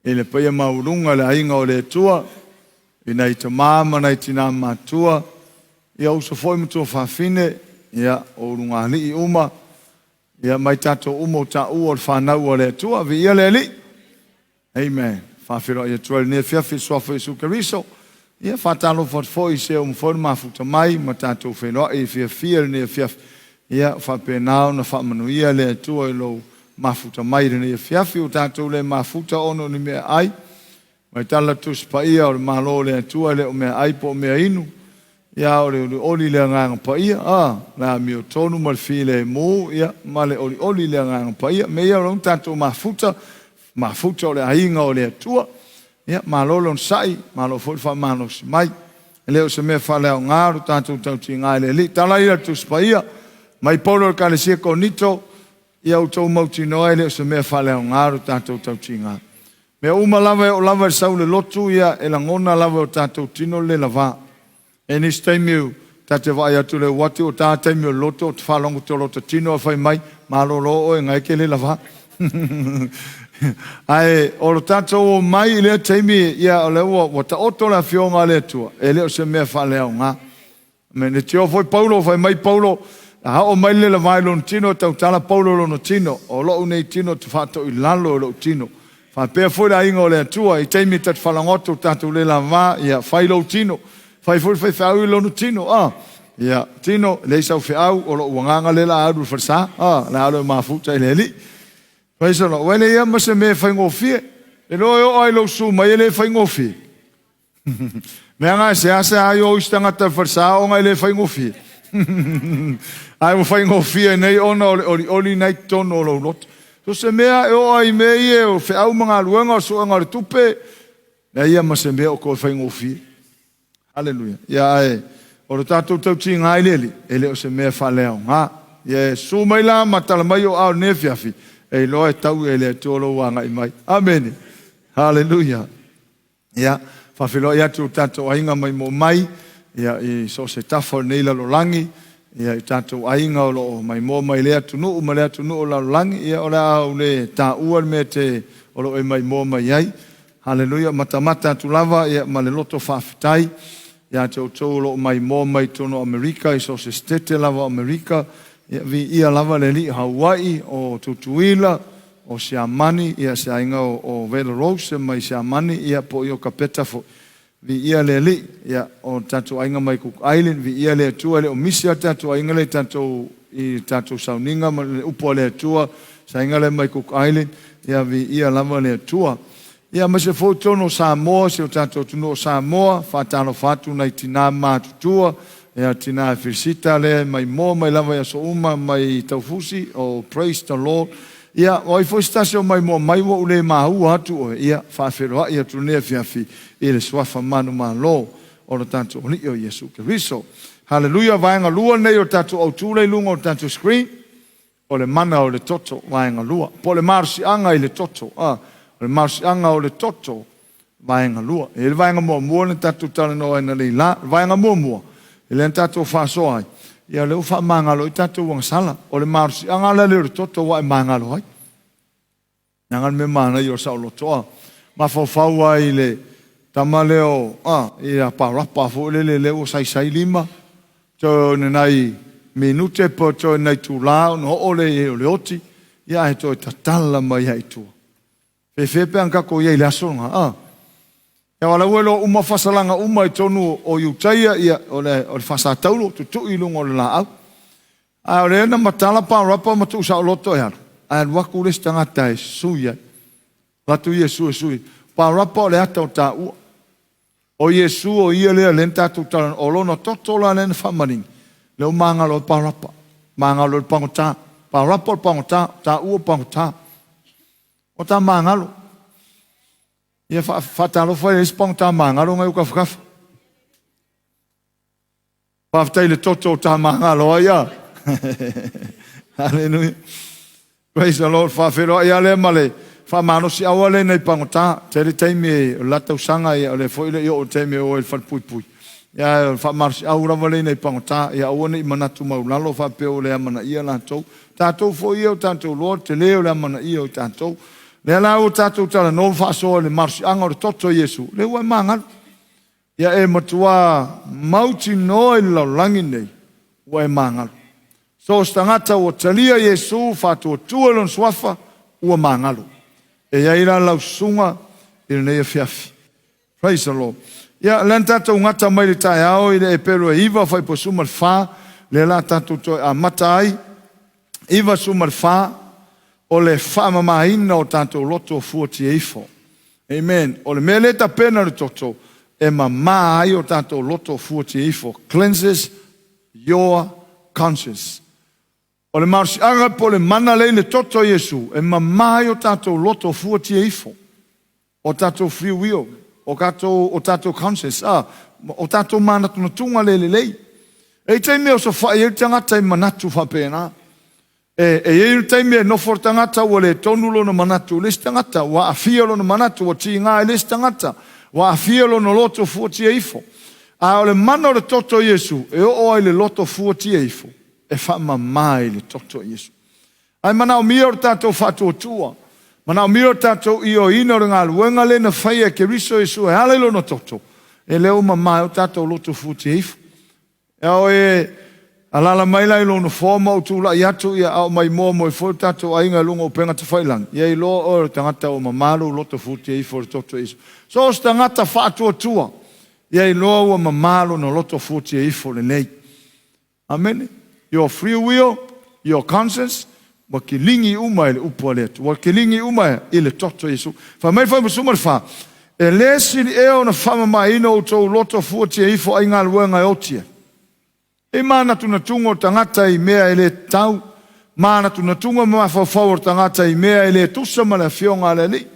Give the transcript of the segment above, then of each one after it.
I le paia maualuga i le aiga o le Atua, i nai tama ma nai tina matua, ia uso foi ma tuafafine, ia o ulugalii uma, ia mai tatou uma o taua o le fanau a le Atua, viia le Alii. Amen. Faafeiloai atu ai i lenei afiafi i le Suafa o Iesu Keriso. Ia faatalofa atu foi i se ua mafai ona mafuta mai ma tatou feiloai fiafia i lenei afiafi. Ia faapena ona faamanuia le Atua i lou mafuta mai i lenei afiafi. Ua tatou le mafuta ona o ni meaai. Mai tala Tusi Paia o le Malo o le Atua e le o meaai po o meainu. Ia o le olioli i le Agaga Paia, a, le amiotonu ma le filemu, ia, ma le olioli i le Agaga Paia. Mea ia o lea ua tatou mafuta, mafuta o le aiga o le Atua. Ia, malo le onosai, malo foi le faamalosi mai. E le o se mea faaleaoga lo tatou tautiga i le Alii. Tala ia le Tusi Paia, mai Paulo i le Ekalesia Korinito, ia outou mautinoa e le o se mea faaleaoga lo tatou tautiga. Mea uma lava e oo lava i le sau i le lotu, ia, e lagona lava e o tatou tino le leva. E nisi taimi ta te vaai atu i le uati o ta taimi o le lotu ou te faalogo te lota tino a fai mai, malolo oe ngai ke le lava. Ae o lo tatou omai i lea taimi, ia o lea ua taoto le afioga a le Atua, e le o se mea faaleaoga. Me ne tio foi Paulo, fai mai Paulo, a oo mai le lava i lona tino, tautala Paulo lona tino, o lou nei tino te faatoi lalo i lou tino. Faapea foi le aiga o le Atua, i taimi ta te falagoto tatou le lava, ia fai lou tino. Fai foi le faifeau i lona tino, a. Ia, tino, leai sau feau, o lou agaga lea la alu i le falesa, a, le alu e mafuta i le Alii. Praise the Lord. Ua le ia ma se mea e faigofie. E loa e oo ai lou su mai e le faigofie. Mea nga e seasea ai o isi tagata i le falesa ona e le faigofie. Ae ua faigofie nei ona o le olioli na i totonu o lou loto. So se mea e oo ai i mea ia o feau ma galuega o suega o le tupe, leai ia ma se mea o toe faigofie. Haleluia. Ia ae o le tatou tautiga ai le Alii, e le o se mea faaleaoga. Ia e susu mai la ma tala mai o ao i lenei afiafi, e iloa e tau e le Atua lou agai mai. Amene. Haleluia. Ia, faafeiloai atu i tatou aiga mai mo mai, ia, i so o se tafa o lenei lalolagi, ia, i tatou aiga o lo o maimoa mai lea atunuu ma lea atunuu o lalolagi, ia, o le a ou le taua le mea te o lo o e maimoa mai ai. Haleluia, matamata atu lava, ia, ma le loto faafetai ia te outou o lo o maimoa mai totonu o Amerika, i so o se setete lava o Amerika, ia, viia lava le Alii o Hawaii, o Tutuila, o Siamani, ia se aiga o Vela Rose mai Siamani, ia po o Iokapeta foi. Viia le Alii, ia o le tatou aiga mai Cook Island, viia le Atua, e le o misi lava le tatou aiga lea i tatou i tatou sauniga ma le upu a le Atua, se aiga lea mai Cook Island, ia viia lava le Atua. Ia aemaise foi totonu o Samoa, si o tatou atunuu o Samoa, faatalofa atu nai tina matutua, ia tina Felisita lea mai moa mai lava i aso uma mai Taufusi, oh praise the Lord. Ia, o ai foi se tasi o mai moa mai ua ou le maua atu oe, ia faafeiloai atu lenei afiafi i le suafa manumalo o lo tatou Alii o Iesu Keriso. Haleluia, vaega lua lenei o le tatou autu lea i luga o le tatou screen. O le mana o le toto, vaega lua. Po o le malosiaga i le toto, a. O le malosiaga o le toto, vaega lua. E i ai le vaega muamua na tatou talanoa ai analeila. O le vaega muamua, e lea na tatou faasoa ai, ia o lea ua faamagalo ai tatou agasala. O le malosiaga la lea o le toto ua e magalo ai. Leaga le mea manaia o le saoloto, a. Mafaufau ai i le tama lea o, a, ia parapa foi lele lea ua saisai lima, toe o ni nai minute po toe nai itula ona oo lea i ai o le oti, ia ae toe tatala mai lava i tua. Fefe pe ana tatou i ai i le aso lena, a. Ia aua o la ua iloa uma fasalaga uma i totonu o Iutaia, ia o le, o le faasataulo, tutui i luga o le laau. A o lea na matala parapa ma tuusaoloto e alu, ae alu atu le isi tagata e sui ai. Alu atu Iesu e sui. Parapa o le ata o taua. O Iesu o ia lea lea na tatou talanoa, o lona toto la lea na faamaligi, lea ua magalo ai parapa, magalo ai le pagota. Parapa o le pagota, taua o pagota. O ta magalo. Ia faatalofa i le isi pagota magalo nai o tafatafa. Faafetai i le toto o ta magalo ai a. Hallelujah. Praise the Lord. Faafeiloai lava lea ma le faamalosi aua lea nei pagota. Tele taimi o le la tausaga ia o lea foi le i oo i le taimi e o ai i le falepuipui. Ia o le faamalosi au lava lea nei pagota. Ia aua ne i manatu maulalo faapea o le amanaia latou. Tatou foi ia o tatou loa tele o le amanaia o tatou. Lea la ua tatou talanoa ma faasoa i le malosiaga o le toto o Iesu, lea ua e magalo. Ia e matuā mautinoa i le lalolagi nei, ua e magalo. So o se tagata ua talia Iesu faatuatua i lona suafa, ua magalo. E i ai la lau susuga i lenei afiafi. Praise the Lord. Ia, lea na tatou gata mai le taeao i le Epelo e 9 fuaiupu 14, lea la tatou toe amata ai, 9 14, o le faamamaina o tatou loto fuatia ifo. Amen. O le mea lea e tapena le toto, e mama ai o tatou loto fuatia ifo. Cleanses your conscience. O le malosiaga po o le mana lea i le toto o Iesu, e mama ai o tatou loto fuatia ifo. O tatou free will, o tatou, o tatou conscience, a, o tatou manatunatuga le lelei. E i taimi e osofai ai le tagata i manatu faapena. E, e i ai le taimi e nofo le tagata ua le tonu lona manatu i le isi tagata, ua aafia lona manatu, ua tiga i le isi tagata, ua aafia lona loto fuatia ifo. A o le mana o le toto o Iesu, e oo ai le loto fuatia ifo, e faamama i le toto o Iesu. Ae manaomia o le tatou faatuatua, manaomia o le tatou ioeina o le galuega lea na faia e Keriso Iesu e ala i lona toto, e le ua mama ai o tatou loto fuatia ifo. E ao e alala mai la i lou nofoa ma ou tulai atu, ia, a o maimoa moi foi o tatou aiga i luga o upega tafailagi, ia iloa oe o le tagata ua mama lou loto fuatia ifo i le toto o Iesu. So o se tagata faatuatua, ia iloa ua mama lona loto fuatia ifo lenei. Amene. Your free will, your conscience, ua kiligi uma e le upu a le Atua. Ua kiligi uma i le toto o Iesu. Fai mai le fuaiupu 14, e le sili ea ona faamamaina outou loto fuatia ifo ai galuega e oti ai. E manatunatuga o tagata i mea e le tatau, manatunatuga ma mafaufau o le tagata i mea e le tusa ma le afioga a le Alii.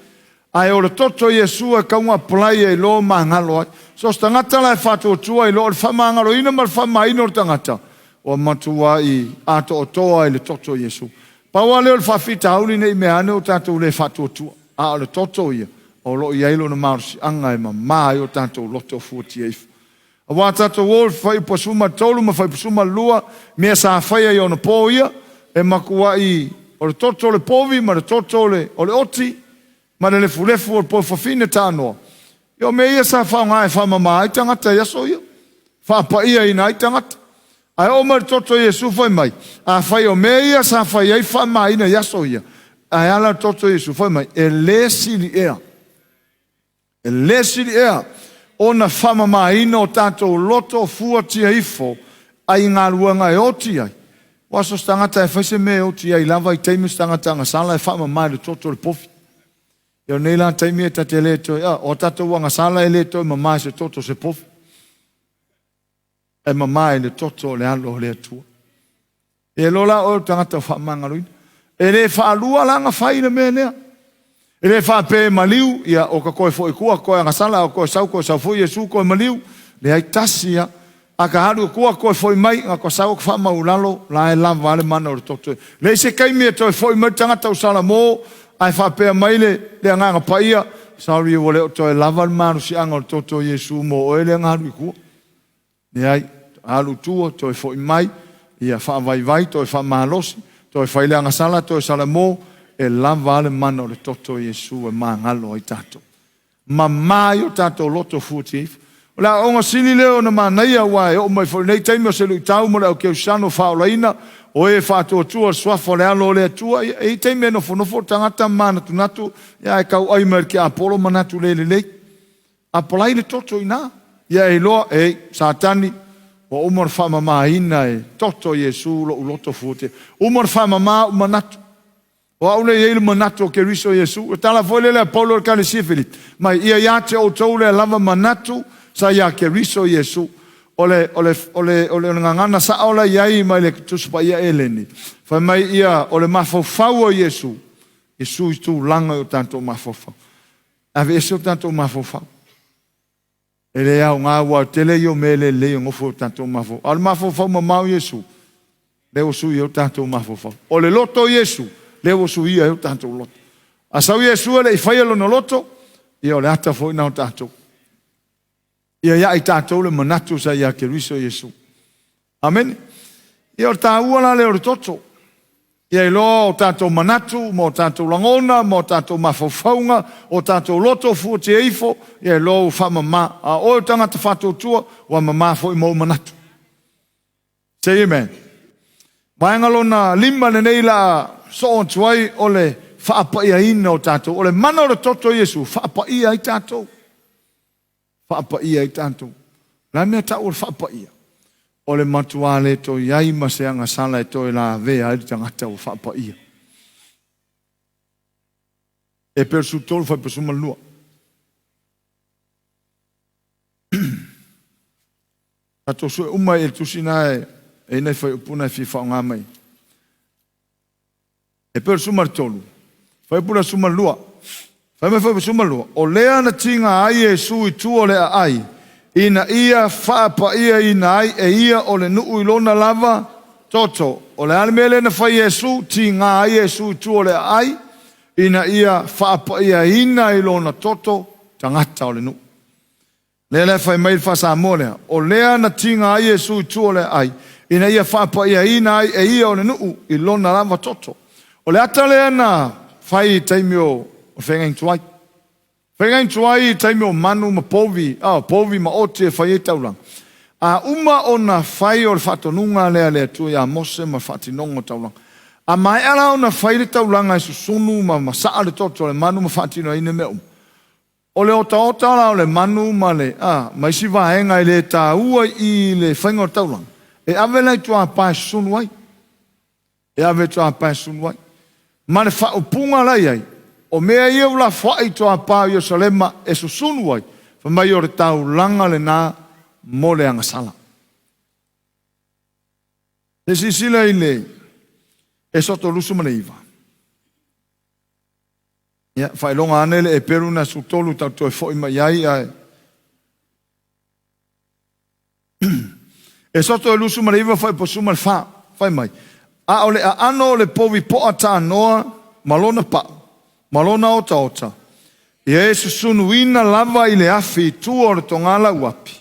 Ae o le toto o Iesu e kauga apalai ai loa magalo ai. So se tagata la e faatuatua ai loa o le faamagaloina ma le faamamaina o le tagata, ua matuai atoatoa i le toto o Iesu. Pau lava lea o le faafitauli ne i mea ane o tatou le faatuatua, a o le toto ia, o lo o i ai lona malosiaga e mama ai o tatou loto fuatia ifo. Aua tatou o i fuaiupu 13 ma fuaiupu 12, mea sa faia i ona po ia, e matuai o le toto o le povi ma le toto o le, o le oti, ma le lefulefu o le poifafine tanoa. Ia o mea ia sa faaaoga e faamama ai tagata i aso ia, faapaiaina ai tagata. Ae oo mai le toto o Iesu fai mai, afai o mea ia sa fai ai faamamaina i aso ia, ae ala le toto o Iesu fai mai, e le sili ea. E le sili ea ona faamamaina o tatou loto fuatia ifo ai i galuega e oti ai. Ua so se tagata e fai se mea e oti ai lava i taimi o se tagata agasala e faamama i le toto o le povi. Ia o nei la taimi e ta te le toe, a, o tatou agasala e le toe mama i se toto o se povi. E mama i le toto o le alo o le Atua. E loa la oe o le tagata o faamagaloina. E le faalua la ona fai le mea lea. E le faapea e maliu, ia o ka koe foi kua, koe agasala, o koe sau, koe sau foi Iesu, koe maliu. Leai tasi ia. A ka alu kua, koe foi mai, nga koe sau o ka faamaulalo, la e lava a le mana o le toto. Leai se taimi e toe foi mai le tagata o Salamo, ae faapea mai le, le agaga paia, sorry ua le o toe lava le malosiaga o le toto o Iesu mo oe lea na alu i tua. Leai, alu i tua, toe foi mai, ia faavaivai, toe faamalosi, toe fai le agasala, toe salamo, e lava a le mana o le toto o Iesu e magalo ai tatou. Mama ai o tatou loto fuatia ifo. O le aoaoga sili lea ona manaia aua e oo mai foi i lenei taimi o se luitau mo le au kerisiano faaolaina, o e faatuatua le suafa o le Alo o le Atua, ia, e i ai taimi e nofonofo le tagata ma manatunatu, ia ae tauai mai e le tiapolo manatu le lelei. Apalai le toto i ina. Ia e iloa, e, Satani, ua uma ona faamamaina e toto Iesu lou loto fuatia. Uma ona faamama ou manatu. O au lea e i ai le manatu o Keriso Iesu. O tala foi lea a Paulo i le Ekalesia Filipi, mai ia ia te outou lea lava manatu sa ia Keriso Iesu. O le, o le, o le, o le, o le gagana sao la i ai mai le Tusi Paia Eleni. Fai mai ia, o le mafaufau o Iesu, Iesu i tulaga i o tatou mafaufau. Aveese o tatou mafaufau. E le aoga aua o le tele ia o mea e le lelei e nofo i o tatou mafaufau. A o le mafaufau mamao o Iesu, lea ua sui ai o tatou mafaufau. O le loto o Iesu, lea ua suia ai o tatou loto. A sau Iesu e le i faia lona loto, ia o le ata foi na o tatou. Ia ia i tatou le manatu sa ia Keriso Iesu. Amene. Ia o le taua la lea o le toto. Ia iloa o tatou manatu ma o tatou lagona ma o tatou mafaufauga, o tatou loto fuatia ifo, ia iloa ua faamama. A o oe o tagata faatuatua, ua mama foi ma ou manatu. Say amen. Vaega lona lima lenei la soo atu ai o le faapaiaina o tatou. O le mana o le toto o Iesu, faapaia ai tatou. Faapaia ai tatou. O le a mea tau o le faapaia? O le matuā le toe i ai ma se agasala e toe lavea ai le tagata ua faapaia. E pei o le 13 fuaiupu 12. Tatou sue uma i le tusi na e i nai fuaiupu na e fia faaaoga mai. E pei o le 13, fuaiupu le 12. Fai mai fuaiupu 12, o lea na tiga ai Iesu i tua o le aai, ina ia faapaiaina ai e ia o le nuu i lona lava toto. O le a le mea lea na fai e Iesu? Tiga ai Iesu i tua o le aai, ina ia faapaiaina i lona toto tagata o le nuu. Lea la e fai mai le faa-Samoa lea, o lea na tiga ai Iesu i tua o le aai, ina ia faapaiaina ai e ia o le nuu i lona lava toto. O le ata lea na fai i taimi o le feagaiga tuai. Feagaiga tuai i taimi o manu ma povi, povi ma oti e fai ai taulaga. A uma ona fai o le faatonuga lea a le Atua ia Mose ma le faatinoga o taulaga. A maea la ona fai le taulaga e susunu ma masaa le toto o le manu ma faatinoina mea uma, O le otaota la o le manu ma le, a, ma isi vaega e le taua i le faiga o le taulaga, e ave la i tuapa e susunu ai. E ave i tuapa e susunu ai. Ma le faaupuga la i ai, o mea ia ua lafoai i tuapa o Ierusalema e susunu ai, fai mai o le taulaga lena mo le agasala. Se silasila i le Esoto 29. Ia, faailoga ane le Eperu na 13 tatou toe foi mai ai, ae Esoto e 29 fuaiupu 14, fai mai, A o le aano o le povi poa tanoa ma lona pau, ma lona otaota, ia e susunuina lava i le afi i tua o le togala uapi,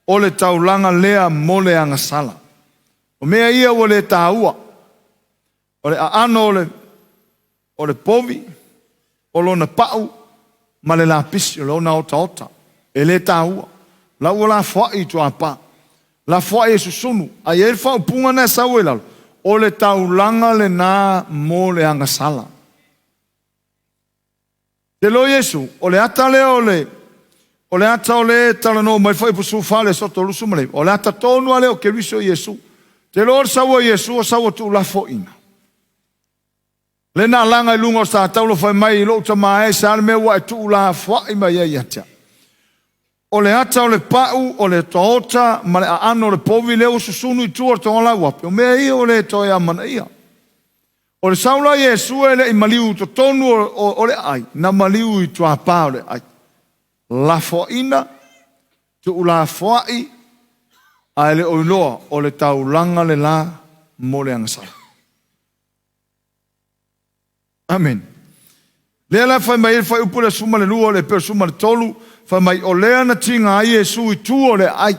o le taulaga lea mo le agasala. O mea ia ua le taua, o le aano o le o le povi, o lona pau ma le lapisi, o lona otaota. E le taua. La ua lafoai i tuapa. Lafoai e susunu. A i ai le faaupuga na e sau ai lalo, o le taulaga lena mo le agasala. Te loa Iesu, o le ata lea o le o le ata o le talanoa mai foi pusu fale soto lusu ma le o le ata tonu a lea o Keriso Iesu. Te loa le sau o Iesu o sau o tuulafoina. Le na laga i luga o sa taulo fai mai i lou tama e sa le mea ua e tuulafoai mai ai ia te au. O le ata o le pau, o le otaota ma le aano o le povi lea ua susunu i tua o le togalaauape, o mea ia ua le toe amanaia. O le sau la Iesu e le i maliu i totonu o le aai, na maliu i tuapā o le aai. Lafoaina, tuulafoai, ae le o iloa o le taulaga le la mo le agasala. Amene. Lea la fai mai ai le fuaiupu le 12 o le Epeo 13, fai mai, o lea na tiga ai Iesu i tua o le aai.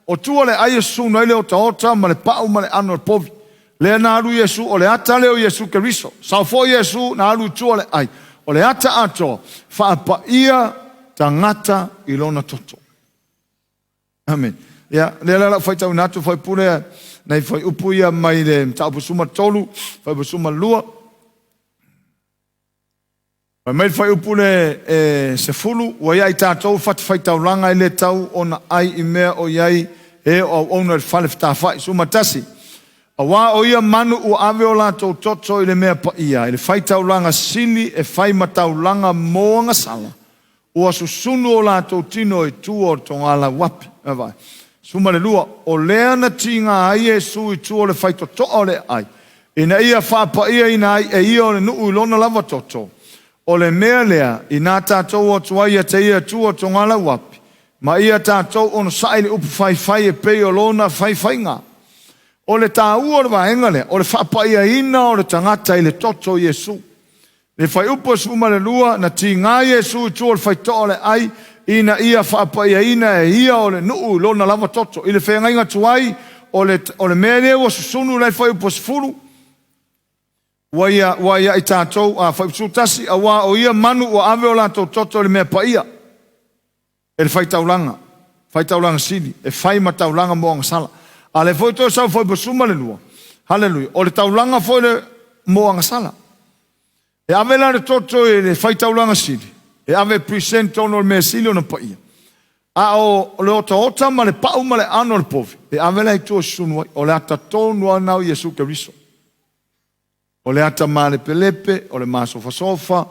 O tua o le aai e susunu ai le otaota ma le pau ma le ano o le povi. Lea na alu Iesu, o le ata lea o Iesu Keriso. Sao foi Iesu na alu i tua o le aai. O le ata atoa, faapaia tagata i lona toto. Amen. Ia, lea la lau faitauina atu faipule nai fuaiupu ia mai le mataupu 13, fuaiupu 12. Fai mai le fuaiupu le e, 10, ua ia i tatou fatafaitaulaga e le tau ona ai i mea o i ai e o auauna i le fale fetafai. 11, aua o ia manu ua ave o latou toto i le mea paia, i le faitaulaga sili e fai ma taulaga mo agasala, Ua susunu o latou tino i tua o le togala uapi. Vaai. 12, o lea na tiga ai Iesu i tua o le faitotoa o le aai, ina ia faapaiaina ai e ia o le nuu i lona lava toto. O le mea lea, inā tatou o atu ai ia te ia tua o togala uapi, ma ia tatou onosai i le upu faifai e pei o lona faifaiga. O le taua o le vaega lea, o le faapaiaina o le tagata i le toto o Iesu. Le fuaiupu e 12, na tiga Iesu i tua o le faitoa o le ai, ina ia faapaiaina e ia o le nuu i lona lava toto. I le feagaiga tuai, o le, o le mea lea ua susunu i le fuaiupu e 10, Ua ia, ua ia i tatou, a faipusutasi, auā o ia manu ua ave o latou toto i le mea paia, e le faitaulaga, faitaulaga sili, e fai ma taulaga mo agasala. A lea foi toe sau faipusuma le lua, haleluia, o le taulaga foi le mo agasala. E ave la le toto i le faitaulaga sili, e ave e present tonu o le mea sili ona paia. A o le otaota ma le pau ma le aano o le povi, e ave la i tua e susunu ai. O le ata tonu lava lena o Iesu Keriso. O le ata malepelepe, o le masofasofa,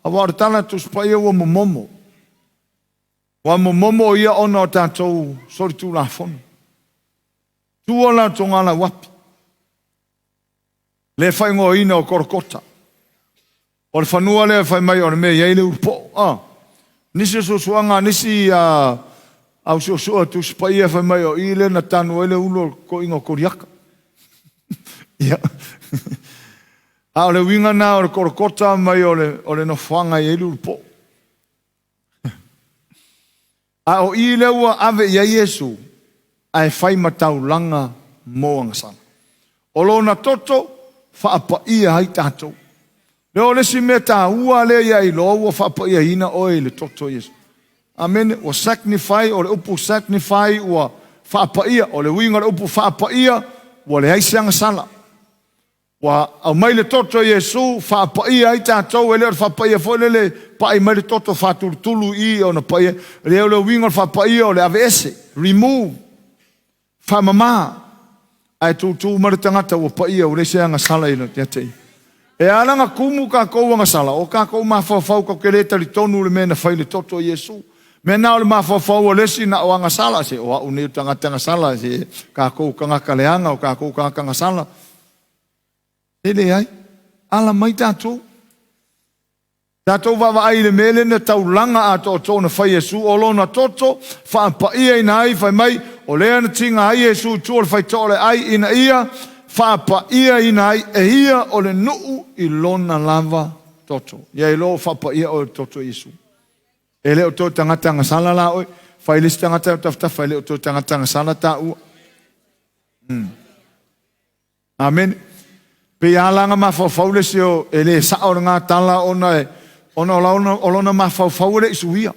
aua o le tala a Tusi Paia ua momomo. Ua momomo o ia ona o tatou solitulafono. Tua la togalauapi. Le faaigoaina o Kolokota. O le fanua lea fai mai o le mea e i ai le ulupoo. Ah, nisi o suasuaga a nisi a au suasua Tusi Paia fai mai o i lea na tanu ai le ulu o le toeaina o Koliata. Ia. A o le uiga na o le Kolokota mai o le, o le nofoaga e i ai le ulupoo. A o i lea ua ave i ai Iesu, ae fai ma taulaga mo agasala. O lona toto, faapaia ai tatou. Lea o le isi mea taua lea ia iloa ua faapaiaina oe i le toto o Iesu. Amene. Ua sanctify, o le upu sanctify ua faapaia. O le uiga o le upu faapaia, ua leai se agasala. Ua aumai le toto o Iesu, faapaia ai tatou, e le o le faapaia foi lele pai mai le toto faatulutulu i i ona paia. E le o le uiga o le faapaia o le aveese, remove, faamama, ae tutu mai le tagata ua paia, ua leai se agasala ia te ia. E ala ona tumu tatou agasala, o tatou mafaufau tatou te le talitonu i le mea na fai i le toto o Iesu. Mea na o le mafaufau o le isi na o agasala, se o au nei o le tagata agasala, se tatou tagata leaga, o tatou tagata agasala. E leai. Ala mai tatou. Tatou vaavaai i le mea lea na taulaga atoatoa na fai Iesu, o lona toto faapaiaina ai, fai mai, o lea na tiga ai Iesu i tua o le faitoa o le ai, ina ia faapaiaina ai e ia o le nuu i lona lava toto. Ia iloa ua faapaia oe i le toto o Iesu. E le o toe tagata agasala la oe. Fai le isi tagata e tafatafa, e le o toe tagata agasala taua. Amene. Pei a la na mafaufau le isi o e le sao lena tala ona e ona o lona, o lona mafaufau e le i suia.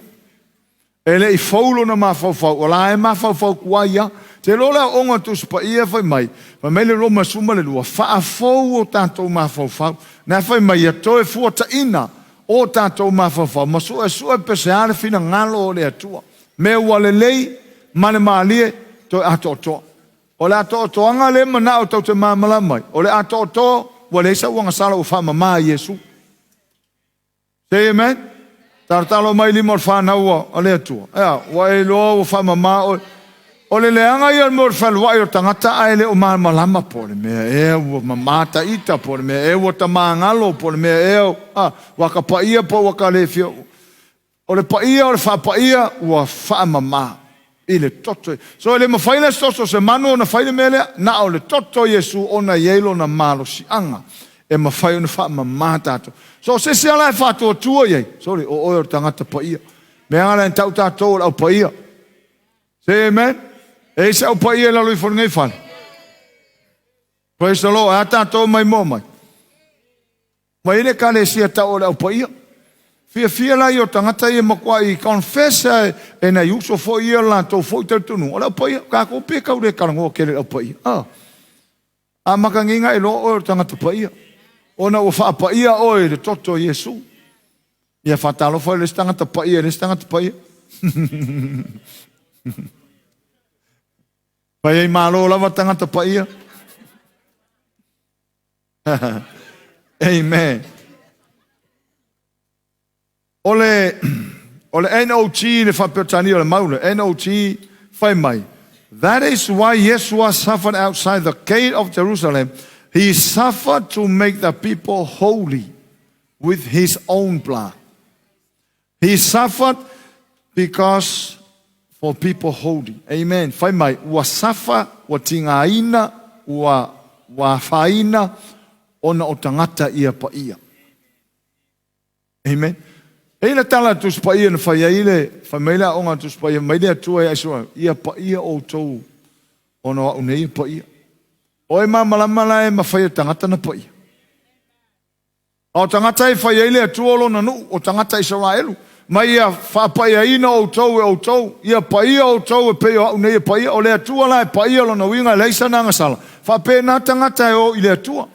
E le i fou lona mafaufau, o la e mafaufau tuai a. Te iloa le aoaoga o Tusi Paia fai mai, fai mai le Roma 12, faafou o tatou mafaufau. Na fai mai ia toe fuataina o tatou mafaufau ma suesue pe se a le finagalo o le Atua. Mea ua lelei ma le malie toe atoatoa. O le atoatoaga lea e manao tou te malamalama ai, o le atoatoa ua leai sau agasala ua faamama e Iesu. Say amen. Talotalo mai lima o le fanau a le Atua. Ea, ua e iloa ua faamama oe. O le leaga ia mo le fealuai o le tagata ae le o malamalama po o le mea ea ua mama ta ita, po o le mea ea ua tamagalo, po o le mea ea ua ka paia po ua ka le fia. O le paia o le faapaia ua faamama i le toto. So e le mafai la se toto o se manu ona fai le mea lea, na o le toto o Iesu ona e i ai lona malosiaga e mafai ona faamama tatou. So o se isi lava la e faatuatua i ai, sorry, o oe o le tagata paia. Mea la e tau tatou o le au paia. Say amen. E i ai se au paia i lalo ifo o lenei fale. Praise the Lord. E a tatou mai mua mai. Mai le ekalesia tau o le Au Paia. Fiafia la ia o tagata ia makuai confess e nai uso foi ia latou foi talitonuga o le Au Paia. Tatou pe tau le talanoa tele i le Au Paia. Ah. A makagiga e loa oe o le tagata paia. Ona ua faapaia oe i le toto o Iesu. Ia faatalofa i le isi tagata paia i le isi tagata paia. Fai ai malo lava tagata paia. Amen. O le, o le NOT le faapeutania o le mau le NOT fai mai. That is why Yeshua suffered outside the gate of Jerusalem. He suffered to make the people holy with his own blood. He suffered because for people holy. Amen. Fai mai, ua suffer, ua tigaina, ua, ua afaina ona o tagata ia paia. Amen. E i le tala a Tusi Paia na fai ai le, fai mai le aoga a Tusi Paia, mai le Atua ia Israel, ia paia outou ona o au nei e paia. O e malamalama la e mafai e tagata na paia. A o tagata e fai ai le Atua o lona nuu, o tagata Isaraelu, ma ia faapaiaina outou e outou, ia paia outou e pei o au nei e paia. O le Atua la e paia lona uiga e leai sana agasala, faapena tagata e o i le Atua.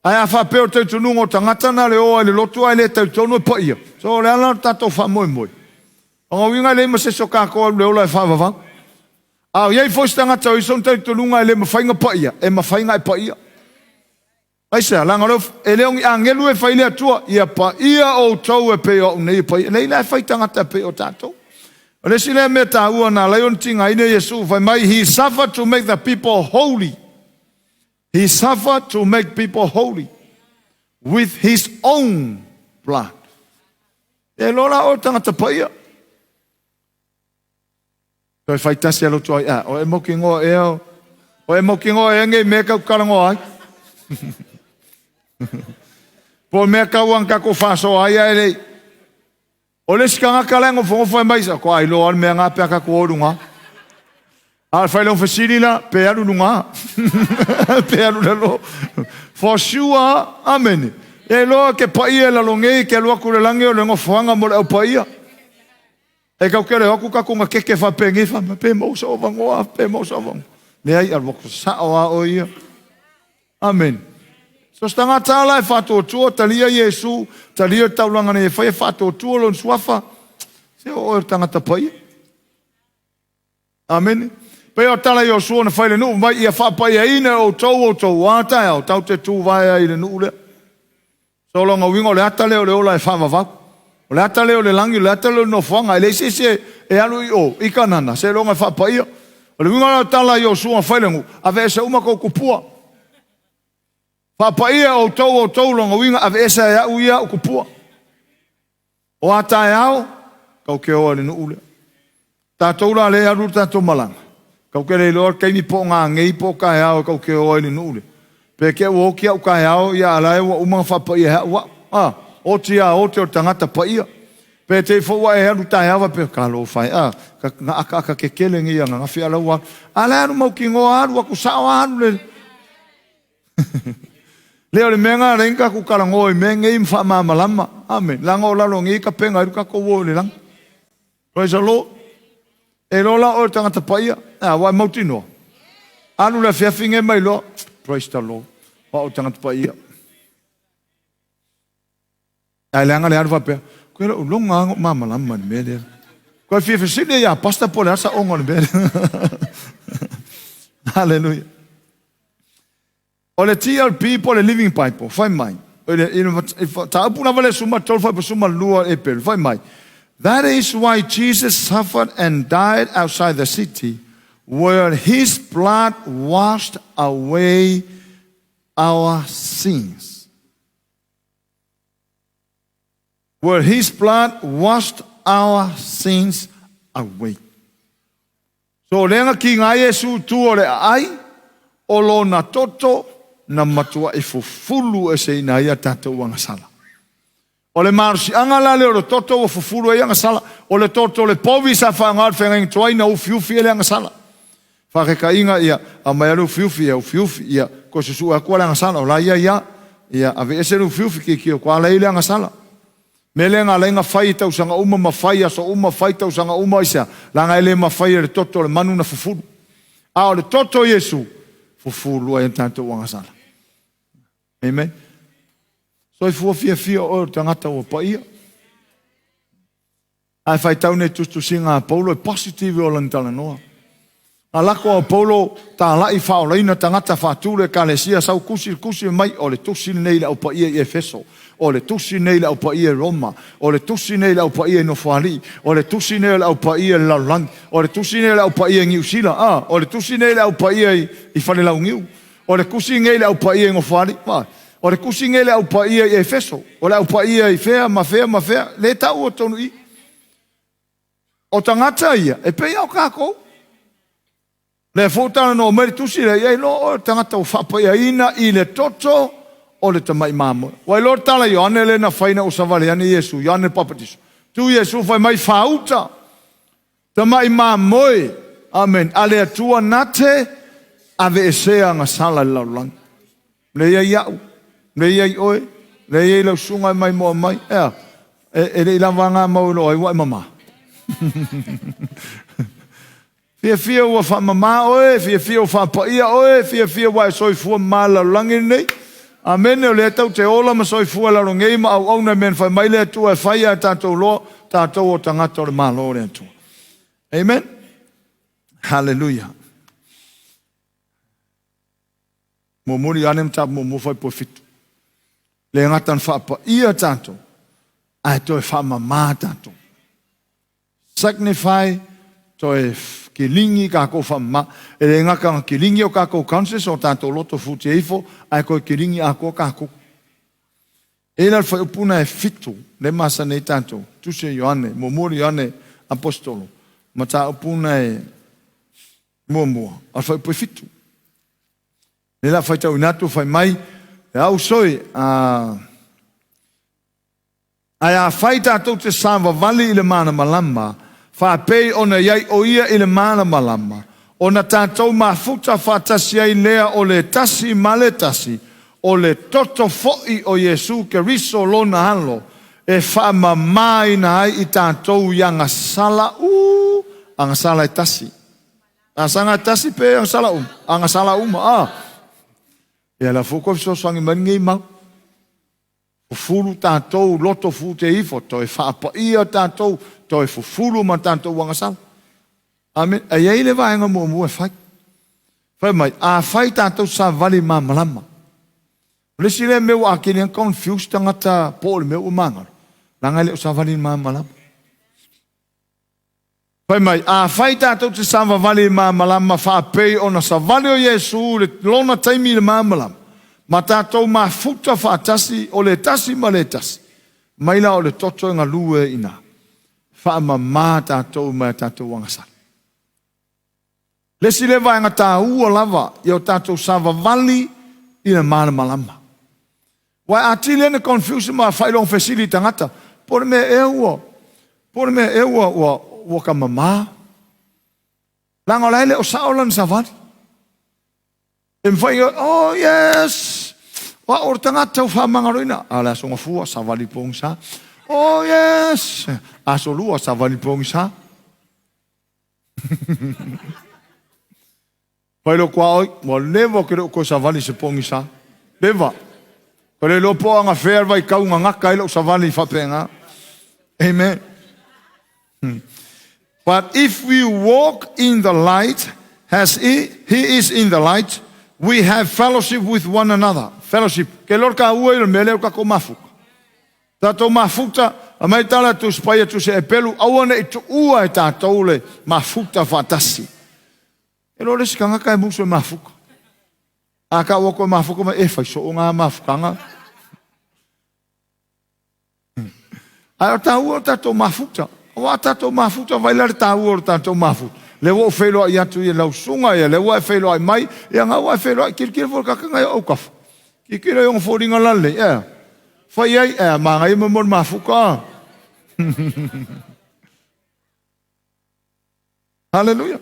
Ae a faapea o le talitonuga o tagata na le o ai i le lotu ae le talitonu e paia, so o le ala o le tatou faamoemoe. O lona uiga e leai ma se isi o tatou alu i le ola e faavavau. A o i ai foi se tagata o i ai sona talitonuga e le mafai ona paia, e mafai ona e paia. Aisea? Leaga o lea e le o ni agelu e fai le Atua, ia paia outou e pei o au nei e paia. Leai la e fai tagata e pei o tatou. O le isi lea mea taua na ala ai ona tigaina Iesu, fai mai, He suffered to make the people holy. He suffered to make people holy with his own blood. E loa la oe tagata paia. Toe fai tasi a loto ai, a, o e mautinoa ea, o e mautinoa ea nei mea kau talanoa ai. Po o mea kau ana tatou faasoa ai ae lei. O le isi tagata la e nofonofo ai mai, ko ai loa le mea ngā pe a tatou o i luga. A o le fai lea o fesili la, pe alu i luga. Pe alu i lalo. For sure, amene. E iloa ke paia i lalo nei, ke alu atu i le lagi o le nofoaga mo le au paia. E kau ke leo atu tatou na keke faapenei faa pe maua sou avanoa, pe maua sou avanoa. Leai, alu atu sao lava oe ia. Amene. So se tagata la e faatuatua, talia Iesu, talia le taulaga nei e fai e faatuatua lona suafa, se o oe o le tagata paia. Amene. Pei o tala Iosua na fai le nuu mai ia faapaiaina e outou outou a taeao tatou te tuvae ai i le nuu lea. So o lona uiga o le ata lea o le ola e faavavau. O le ata lea o le lagi, o le ata lea o le nofoaga. E leai se isi e alu i o, i Kanana, seiloga e faapaia. O le uiga la o le tala a Iosua na fai i le nuu, aveese uma tou tupua. Faapaia e outou outou lona uiga, aveese e au ia au tupua. O a taeao, tatou te o ai i le nuu lea. Tatou la lea e alu le tatou malaga, tatou te le iloa le taimi po o nanei po o taeao tatou te o ai i le nuu lea. Pe te ua oti au taeao, ia a la e ua uma ona faapaia e au au. A, oti a oti o le tagata paia. Pe te i foi ua e alu taeao faapea, talofa e, a, na akaaka kekele nei ananafi a la ua alu. A la e alu mautinoa alu atu sao lava alu le Lea o le mea lena lea na tatou talanoa i mea nei ma faamalamalama. Amen. Leaga o lalo nei tapena ai le tatou o i le lagi. Praise the Lord. E iloa la oe le tagata paia, a ua e mautinoa. Alu le afiafi nei mai loa. Praise the Lord. O au le tagata paia. Ae leaga le alu faapea, koe lou logo lava na ou malamalama i le mea lea. Koe fia fesili ia pastor po o le a saoga o le mea lea. Hallelujah. O le TLP po o le Living Bible, fai mai, i le, i le taupu lava le suma 3 fai suma 2 April, fai mai, That is why Jesus suffered and died outside the city, where his blood washed away our sins. Where his blood washed our sins away. So lea na kiga ai Iesu i tua o le aai, o lona toto na matuai fufulu eseina ai a tatou agasala. O le malosiaga la lea o le toto ua fufulu ai agasala, o le toto o le povi sa faaaoga i le feagaiga tuai na ufiufi ai le agasala. Faataitaiga, ia, aumai lava le ufiufi, ia, ufiufi, ia, toe susue atu le agasala, o la ia ia, ia, aveese le ufiufi, kiakio atu lava la i le agasala. Mea lea na ala ai na fai i tausaga uma ma fai i aso uma, fai tausaga uma, aisea? Leaga e le mafai e le toto o le manu na fufulu. A o le toto o Iesu, fufulu ai a tatou agasala. Amen. Soifua fiafia oe o le tagata ua paia. Ae faitau nei tusitusiga a Paulo e positive o lana talanoa. A lako a Paulo talai faaolaina tagata faatu le ekalesia sau tusi tusi mai o le tusi lenei i le Au Paia i Efeso, o le tusi lenei i le Au Paia i Roma, o le tusi lenei i le Au Paia i Nofoalii, o le tusi lenei o le Au Paia i le lalolagi, o le tusi lenei o le Au Paia i Niu Sila, a, o le tusi lenei i le Au Paia i, i Falelauniu, o le tusi lenei i le Au Paia i Nofoalii, a, o le tusi lenei i le Au Paia i Efeso, o le Au Paia i fea ma fea ma fea, le tau o tonu i. O tagata ia, e pei lava o tatou. Lea foi ua talanoa mai le tusi lea, ia iloa oe o le tagata ua faapaiaina i le toto o le tamai mamoe. Ua iloa le tala Ioane lea na fai ina ua savali ane Iesu, Ioane le Papatiso. Tu Iesu fai mai, Faauta, tamai mamoe, amen, a le Atua na te aveesea agasala i le lalolagi. Le ia i au, le ia i oe, Lea e i ai lau susuga e maimoa mai, ea, e le i lava ga mau e loa ai ua e mama. Fiafia ua faamama oe, fiafia ua faapaia oe, fiafia ua e soifua mama i le lalolagi lenei. Amene, o lea tatou te ola ma soifua i lalo nei ma auauna i mea na fai mai le Atua e fai ae tatou loa, tatou o tagata o le Malo o le Atua. Amen. Hallelujah. Muamua Ioane mataupu muamua fuaiupu 7. Le gata na faapaia tatou, ae toe faamama tatou. Sagnify, toe kiligi kakou faamama. E le gata na kiligi o kakou conscience o tatou loto futia ifo, ae toe kiligi atoa kakou. E la le fuaiupu na e 7, le masani ai tatou, Tusi a Ioane, muamua Ioane Aposetolo, mataupu na e muamua, a le fuaiupu e 7. Le la faitauina atu fai mai, e au soi, a Ae afai tatou te savavali i le malamalama, faapei ona i ai o Ia i le malamalama, ona tatou mafuta faatasi ai lea o le tasi ma le tasi, o le toto foi o Iesu Keriso Lona Alo, e faamamaina ai i tatou i agasala u, agasala e tasi. Asaga e tasi pe agasala uma? Agasala uma, a. Ia la foi koe fesoasoani mai lenei mau. Fufulu tatou loto fute ifo, toe faapaia tatou, toe fufulu ma tatou agasala. Amen. E i ai le vaega muamua e fai. Fai mai, afai tatou savavali malamalama. O le isi lea mea ua atili ai confuse tagata po o le mea ua magalo, leaga e le o savali malamalama. Fai mai, afai tatou te savavali i malamalama faapei ona savali o Iesu i le lona taimi i le malamalama, ma tatou mafuta faatasi o le tasi ma le tasi, mai la o le toto e galue i ina, faamama tatou mai a tatou agasala. Le isi lea vaega taua lava ia o tatou savavali i le malamalama. Uae atili ai na confuse ma faailoga fesili i tagata, po o le mea ea ua, po o le mea ea ua, ua, ua ka mama. Leaga o la e le o sao lana savali. E mafai, oh yes, o au o le tagata ua faamagaloina. A o le aso gafua, savali pogisa. Oh yes, aso lua, savali pogisa. Fai lo kua oi, ua leva ou ke le o toe savali se pogisa. Leva. Ka le iloa po o agafea le vaitau gagata ai lou savali faapena. Amen. But if we walk in the light, as he, he is in the light, we have fellowship with one another. Fellowship. Ke lor ka ua i le mea lea o tatou mafuta. Tatou mafuta, a mai tala tu spaia tu se epelu, aua ne i tuua e tatou le mafuta faatasi. E lo le isi tagata e musu e mafuta. A ka ua koe mafuta mai, e fai soo ngā mafutanga. Ae o tāua o tatou mafuta. Aua a tatou mafuta, vai la le tāua o le tatou mafuta. Le ua ou feiloai atu i lau susuga ia, le ua e feiloai mai, ia nga ua e feiloai, kilokilo foi le kakanga ia autafa. Kilokilo i ona foliga lalelei, ea. Fai ai, ea, manaia mo le mafuta. Hallelujah.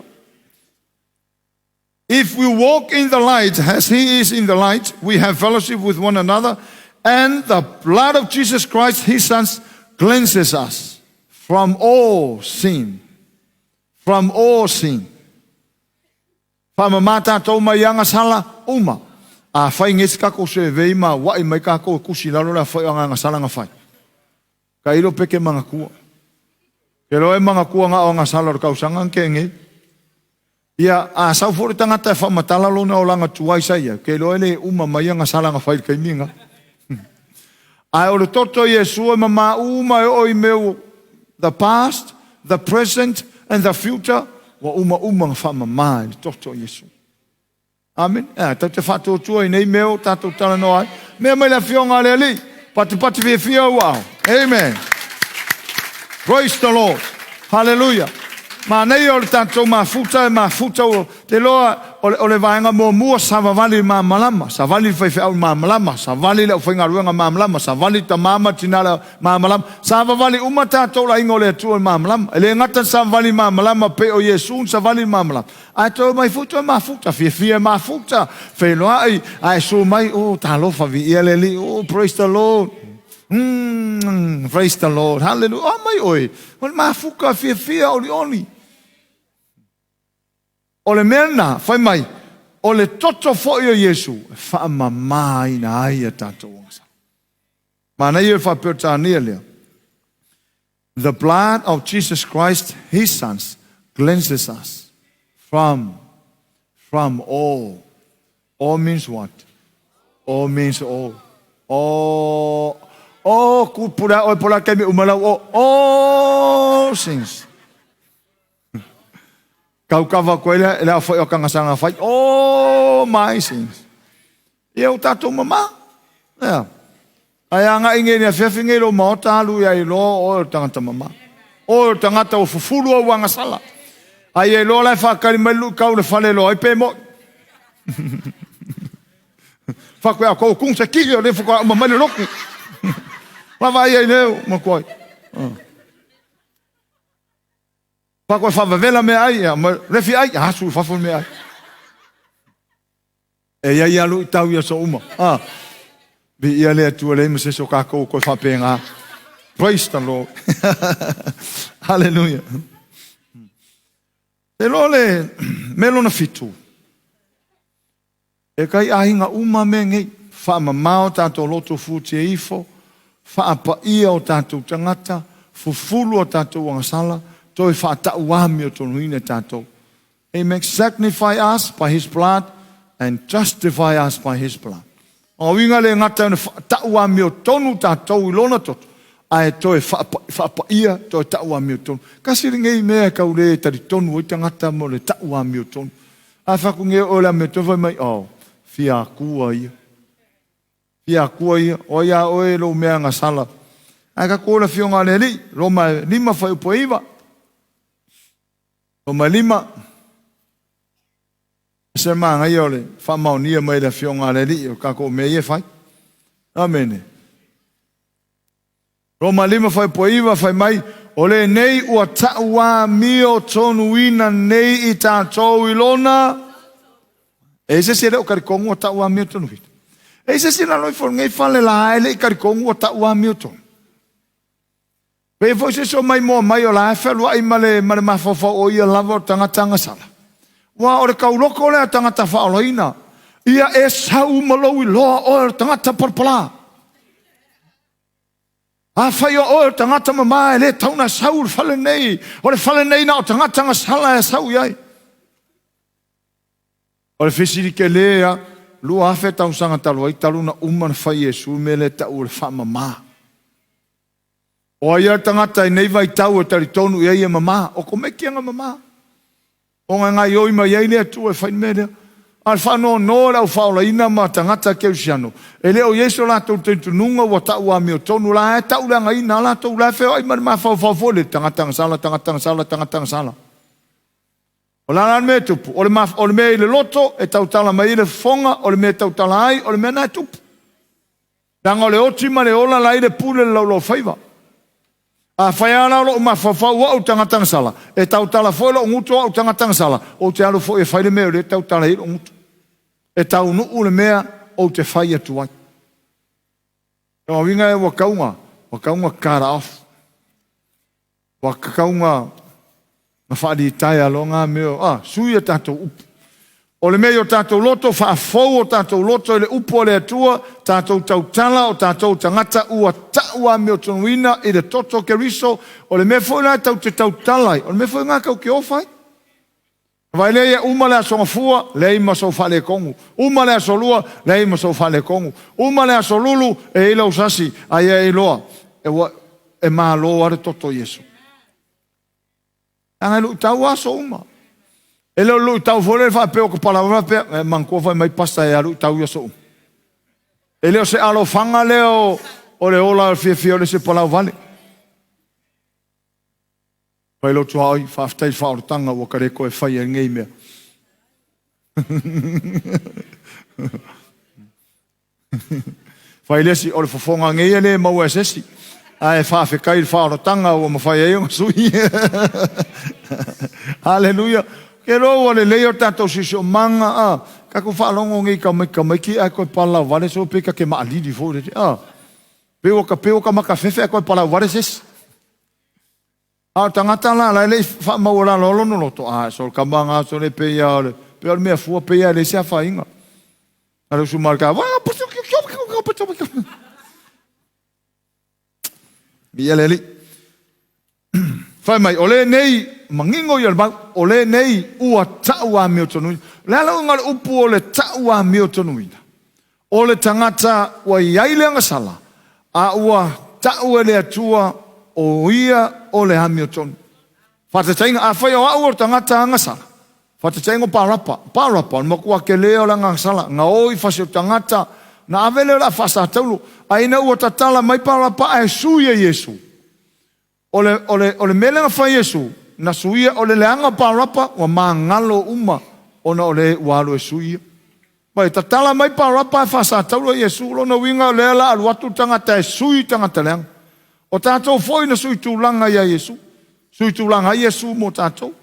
If we walk in the light as he is in the light, we have fellowship with one another, and the blood of Jesus Christ, his Son, cleanses us from all sin. From all sin. Faamama tatou mai agasala uma. Afai ngesi kakou survey ma uaʻi mai kakou e kusi i lalo le afai o agagasala na fai. Ka ilo pe ke manatua. Ke loa e manatua na o agasala o le tausaga na tea nei. Ia, a sau foi le tagata e faamatala lona olaga tuai sa i ai, ke iloa e le uma mai agasala na fai i le taimi lena. Ae o le toto o Iesu e mama uma e oo i mea ua, the past, the present and the future, ua uma uma na faamama i le toto o Iesu. Amen. Ea, tatou te faatuatua i nei mea o tatou talanoa ai. Mea mai le afioga a le Alii, patipati fiafia ou ao. Amen. Praise the Lord. Hallelujah. Manaia o le tatou mafuta e mafuta ua te loa o le vaega muamua savavali i le malamalama, savali le faifeau i le malamalama, savali le aufaigaluega malamalama, savali tama ma tina le malamalama, savavali uma tatou le aiga o le Atua i le malamalama. E le gata i le savavali i le malamalama pei o Iesu na savali i le malamalama, ae toe omai foi toe mafuta, fiafia e mafuta, feiloai, ae susu mai, oh, talofa, viia le Alii, oh, praise the Lord. Praise the Lord. Hallelujah. O mai oe. O le mafuka fiafia olioli. O le mea lena, fai mai, o le toto foi o Iesu e faamamaina ai a tatou agasala. Manaia le faaperetania lea. The blood of Jesus Christ, his sons, cleanses us from from all. All means what? All means all. All all ku pula oi pula kemi umalau o all sins. Kau kava koe lea, le awhai o kangasanga whai, all my sins. Ia o tātou mama. Ia. Ai a ngai ngei ni afiafi ngei lo maota alu ia i loa o o tangata mama. O o tangata o fufulu au agasala. Ai e loa lai whakari mai lu kau le fale loa ai pe mo. Whakoe a kou kung se kiri o le whakua uma mai le loku. Lava ai ai leo makuai. Whakoe whawawela me ai, ia, ma refi ai, asu whafo me ai. E ia ia lu i tau ia so uma. Ah. Bi ia le atua le ma se so kākou koe whapengā. Praise the Lord. Hallelujah. Te loa le me lona fitu. E kai aiga uma mea nei, faamamao tatou loto futia ifo, faapaia o tatou tagata, fufulu o tatou agasala, toe faatau amiotonuina tatou. Amen. Sanctify us by His blood and justify us by His blood. O uiga le gata ona faatau amiotonu tatou i lona toto, ae toe faapaia, toe tau amiotonu. Kasi lenei mea e kau le talitonu ai tagata mo le tau amiotonu. A faku nge o le amiotonu fai mai, oh, fia akua ia. Fia akua ia, o ia oe lou mea gasala. Ae ka ko le afioga a le Alii, Roma 5 fuaiupu e 9. Roma 5. Se manaia o le faamaonia mai le afioga a le Alii o kākou mea ia e fai. Amene. Roma 5 fuaiupu e 9 fai mai, o lenei ua ta'uamiotonuina nei i tātou i lona. E se isi e le o talitonu ua ta'uamiotonuina. E se isi lalo ifo lenei fale la e le i talitonu ua ta'uamiotonu. Pei foi se isi o maimoa mai o la e fealuai ma le, ma le mafaufau o ia lava o tagata agasala. Ua o le tauloko lea tagata faaolaina. Ia e sau ma lou iloa oe o le tagata palapala. Afai o oe o le tagata mama e le tatau ona sau i le fale nei, o le fale nei na o tagata agasala e sau i ai. O le fesili tele a, 2000 tausaga talu ai talu ona uma ona fai e Iesu le mea lea e tau o le faamama. O ai a le tagata i nei vaitau e talitonu i ai e mama? O komeki aga mama. Ona e gaioi mai ai le Atua e fai le mea lea. A o le faanoanoa o le au faaolaina ma tagata kerisiano, e le o i ai so latou talitonuga ua tau amiotonu la e tauleagaina a latou la e feoai ma le mafaufau foi le tagata agasala, tagata agasala, tagata agasala. O le a la le mea e tupu? O le, o le mea i le loto e tautala mai ai le fofoga, o le mea e tautala ai, o le mea na e tupu. Leaga o le oti ma le ola la i le pule le laulaufaiva. Afai lava la o lou mafaufau o au tagata agasala, e tautala foi lou gutu o au tagata agasala, ou te alu foi e fai le mea o lea e tautala ai lou gutu. E taunuu le mea ou te fai atu ai. O uiga e ua tau ua tau cut off. Ua tau na faalitaia loa na mea, ah, sui a tatou upu. O le mea i o tatou loto, faafou o tatou loto i le upu a le Atua, tatou tautala o tatou tagata ua ta'u amiotonuina i le toto o Keriso, o le mea foi la e tau te tautala ai, o le mea foi lena tau te ofa ai. Vaai lea ia uma le Aso Gafua, leai ma sou faaletonu. Uma le Aso Lua, leai ma sou faaletonu. Uma le Aso Lulu, e i ai lau sasi, a ia e iloa, e ua e malo lava le toto o Iesu. Leaga e luitau aso uma. E le o le luitau foi lea faapea o ka palaoa faapea, e manatua fai mai pasta e a luitau i aso uma. E le o se alofaga lea o, o le ola o le fiafia o le isi palau vale. Fai lou tuaoi, faafetai i le faaolataga ua ka le toe faia i lenei mea. Fai le isi, o le fofoga nei e le maua e se isi, ae faafetai i le faaolataga ua mafai ai ona sui. Haleluia. Ke loa ua lelei o tatou siosiomaga, a, tatou faalogo nei i tamaiti ae toe palauvale so pe ta te maalili foi le, a. Pei ua pei ua ka makafefe ae koe palau vale se isi. A o tagata la la e le i faamaualalo o lona loto, a so le kama nga so le pei a o le pei o le mea fua pei a le se afaina. A le usu ma le ka, Viia le Alii. Fai mai, o lenei, manino ia le mau, o lenei ua tau amiotonuina. O le a le uiga o le upu o le tau amiotonuina? O le tagata ua i ai le agasala, a ua tau e le Atua o ia o le amiotonu. Faataitaiga, afai o au o le tagata agasala, faataitaiga o Parapa. Parapa, o le matua tele o le agasala, na o i fasi o tagata, na ave lea o le a faasatauro, a ina ua tatala mai Parapa ae sui e Iesu. O le, o le, o le mea lea na fai e Iesu, na suia, o le leaga o Parapa ua magalo uma ona o le ua alu e sui ia. Mai tatala mai Parapa ae faasatauro Iesu, lona uiga o lea la alu atu le tagata e sui tagata leaga. O tatou foi na sui tulaga ia Iesu. Sui tulaga ai Iesu mo tatou.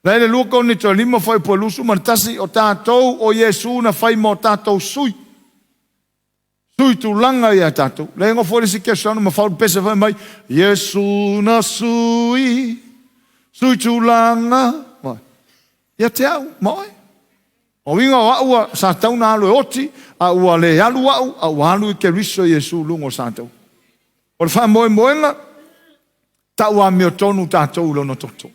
La e le 2 Korinito 5 fuaiupu 21, o tatou o Iesu na fai mo tatou sui. Sui tulaga ia tatou. Le nofo le isi Keristiano ma faulu pese fai mai, Iesu na sui, sui tulaga. Vai. Ia te au, ma oe. O uiga o au a sa tau na alu e oti, a ua le alu au, a ua alu i Keriso Iesu luga o sa tau. O le faamoemoega, tau amiotonu tatou i lona toto.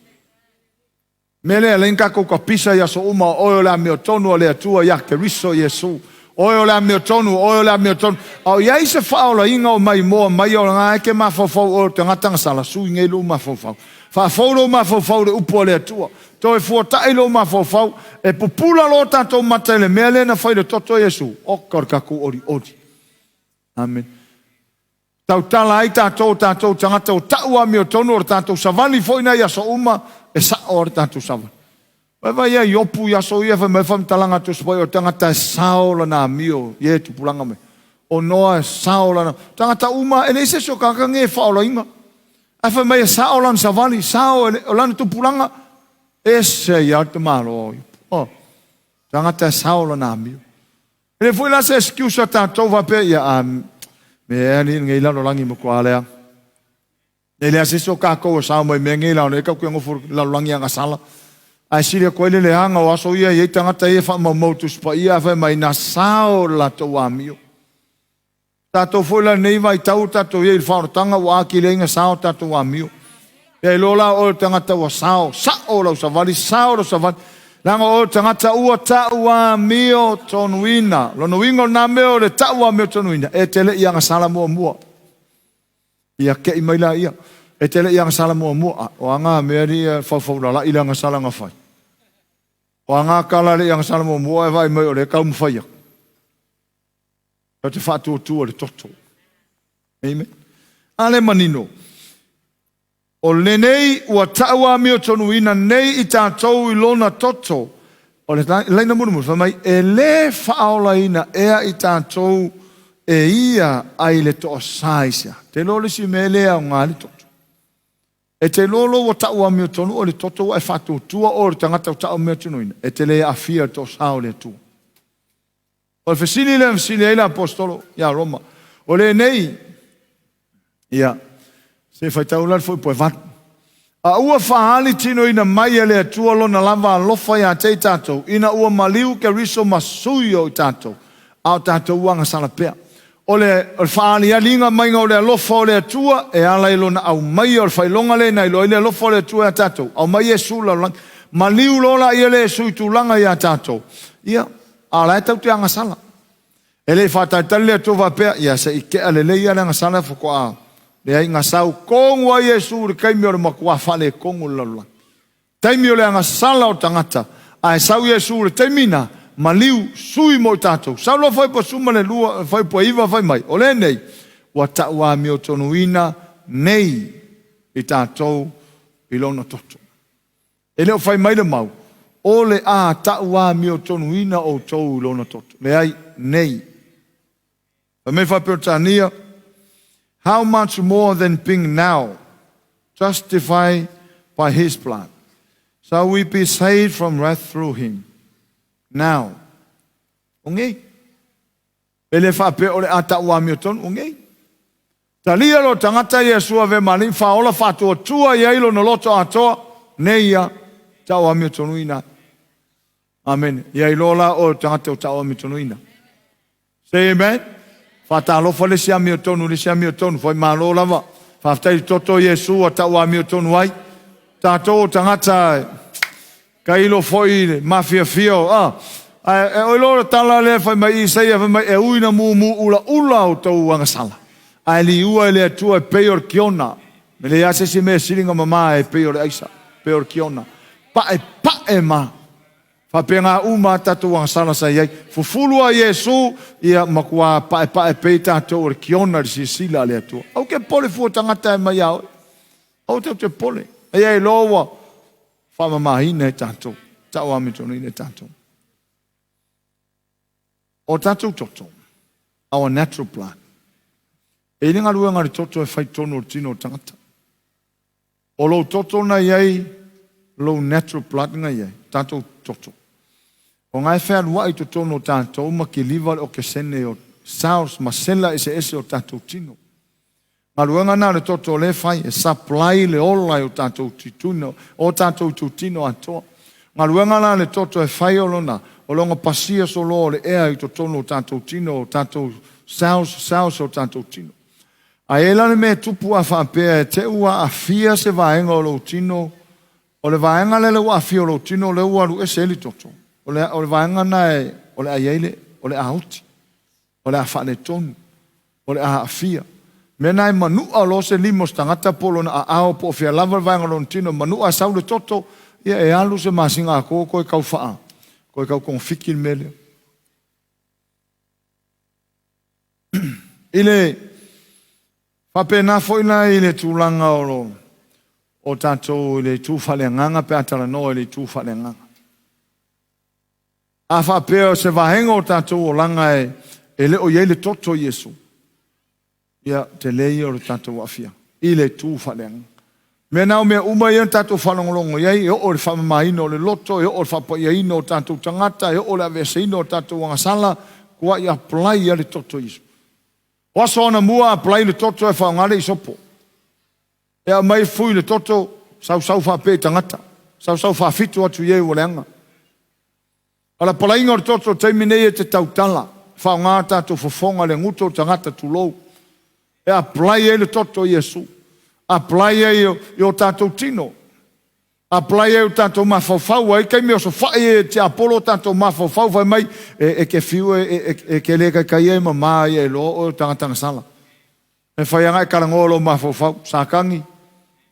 Mea lea e ala ai ona tatou tapisa i aso uma, o oe o le amiotonu a le Atua ia Keriso Iesu. Oe o le amiotonu, oe o le amiotonu. A o i ai se faaolaina o maimoa mai o lena e te mafaufau oe o le tagata na sala, sui nei lou mafaufau. Faafou lou mafaufau i le upu a le Atua. Toe fuatai lou mafaufau, e pupula loa tatou mata i le mea lea na fai i le toto o Iesu. Oka o le tatou olioli. Amene. Tautala ai tatou o tatou tagata o ta'u amiotonu o le tatou savali foi na i aso uma e sa'o le tatou savali. Vaivai ia Iopu i aso ia fai mai faamatalaga a Tusi Paia o tagata e sao lana amio i e tupulaga mai. O Noa e sao lana tagata uma e leai se isi o tagata nei e faaolaina. Ae fai mai e sao lana savali, sao o lana tupulaga ese ai lava le tamaloa o Iopu. Oh, tagata e sao lana amio. E le foi la se excuse a tatou faapea ia a mea ni nei lalolagi matua lea. E leai se isi o tatou e sao mai mea nei la o lea tatou te nofo lalolagi agasala. Ae sili atu ai le leaga o aso ia e i ai tagata ia e faamaumau Tusi Paia ae fai mai na sao le latou amio. Tatou foi la lenei vaitau tatou i ai i le faaolataga ua atili ai na sao tatou amio. Ia iloa la oe o le tagata ua sao, sao lau savali, sao lau savali. Leaga o oe o le tagata ua tau amio tonuina. Lona uiga o lena mea o le tau amio tonuina, e te le i agasala muamua. Ia kei mai laia. E te le i agasala muamua. O a ngā mea li e faufaulalai le agasala na fai. O a ngā kala le i agasala muamua e vaai mai o le taumafai aku. Tatou te faatuatua i le toto. Amen. A le manino, o lenei ua tau amiotonuina nei i tatou i lona toto, o le laina mulimuli, fai mai, e le faaolaina ea i tatou e ia ai le toasā i se a. Te iloa le isi mea e le aoga ai le toto. E te iloa loa ua tau amiotonu oe i le toto ua e faatuatua oe o le tagata ua tau amiotonu e te le aafia i le toasā o le Atua. O le fesili lea na fesili ai le aposetolo ia Roma, o lenei, ia, se i faitau la le fuaiupu e 8. A ua faaali tinoina mai e le Atua lona lava alofa ia te i tatou, ina ua maliu Keriso ma sui o i tatou, a o tatou ua agasala pea. O le, o le faaalialiga maiga o le alofa o le Atua e ala i lona aumaia o le faailoga lea na iloa ai le alofa o le Atua ia tatou. Aumai Iesu i lalolagi. Maliu loa laia le Iesu i tulaga ia tatou. Ia, A o la e tau te agasala. E le i faatalitali le Atua faapea, ia se i tea lelei ia le agasala faatoa leai na sau tonu ai Iesu i le taimi o le matua faaletonu o le lalolagi. Taimi o le agasala o tagata, ae sau Iesu i le taimi na, maliu, sui mo i tatou. Sau loa fuaiupu 12, fuaiupu 9 fai mai, o lenei, ua tauamiotonuina nei i tatou i lona toto. E le o fai mai le mau, O le a tauamiotonuina outou i lona toto. Leai, nei. Fai mai faa-Peretania, How much more than being now justified by his blood, shall we be saved from wrath through him? Now. O nei. E le faapea o le a tauamiotonu, o nei. Talia lou tagata Iesu Ave ma Alii Faaola faatuatua i ai lona loto atoa, nei ia tau amiotonuina ai. Amene. Ia iloa la oe o le tagata ua tau amiotonuina. Say amen. Faatalofa le isi amiotonu i le isi amiotonu. Fai malo lava. Faafetai i le toto o Iesu ua tau amiotonu ai. Tatou o tagata tailo foi i le mafiafia o a. Ae e oi loa le tala lea fai mai Isaia fai mai e ui na mumu ulaula outou agasala. Ae liua e le Atua e pei o le kiona. E leai lava se isi mea e sili ona mama e pei o le aisa, pei o le kiona. Paepae ma faapena uma a tatou agasala sa i ai. Fufulu a Iesu, ia matua paepae pei tatou o le kiona i le silasila a le Atua. Aua ke pole fua tagata e mai ia oe. Aua tatou te pole. Aia iloa ua faamamaina e tatou, tauamitonuina e tatou. O tatou toto, our natural blood, e i ai le galuega a le toto e fai tonu o le tino o le tagata. O lou toto na i ai, lou natural blood na i ai, tatou toto. O na e fealuai i totonu o tatou ma kiliva le okesene o cells ma sela eseese o tatou tino. Galuega na a le toto o lea e fai, e supply le ola i o tatou tino, o tatou itutino atoa. Galuega la a le toto e fai o lona, o lona pasia soloa o le ea i totonu o tatou tino, o tatou cells, cells o tatou tino. Ae i ai la le mea e tupu a faapea e te i ua aafia se vaega o lou tino, o le vaega lea ua aafia o lou tino lea ua alu ese ai le toto, o le, o le vaega lena e, o le a i ai le, o le a oti. O le a faaletonu, o le a aafia. Mea na e manua loa se lima o se tagata po o lona aao po o fea lava le vaega o lona tino, manua sau le toto, ia e alu se masina atoa toe tau faa, toe tau togafiti le mea lea. I le faapena foi la i le tulaga o lo o tatou i le itu faaleagaga pe a talanoa i le itu faaleagaga. A faapea o se vaega o tatou olaga e le o i ai le toto o Iesu, ia, tele ia o le tatou aafiaga i le itu faaleagaga. Mea na o mea uma ia na tatou faalogologo i ai, e oo i le faamamaina o le loto, e oo i le faapaiaina o tatou tagata, e oo i le aveeseina o tatou agasala, tuai apply ia le toto o Iesu. O aso anamua apply le toto e faaaoga le isopo. E aumai fui le toto, sausau faapea i tagata, sausau faafitu atu i e ua leaga. O le apalaiga o le toto i le taimi nei e te tautala, faaaoga tatou fofoga le guto o tagata tulou. E apply ai le toto o Iesu. Apply ai i o tatou tino. Apply ai o tatou mafaufau ai taimi osofai e tiapolo o tatou mafaufau fai mai e ke fiu e ke le kaikai ai mama ia e loa oe o tagata gasala. E fai aga e talanoa lou mafaufau, Satani,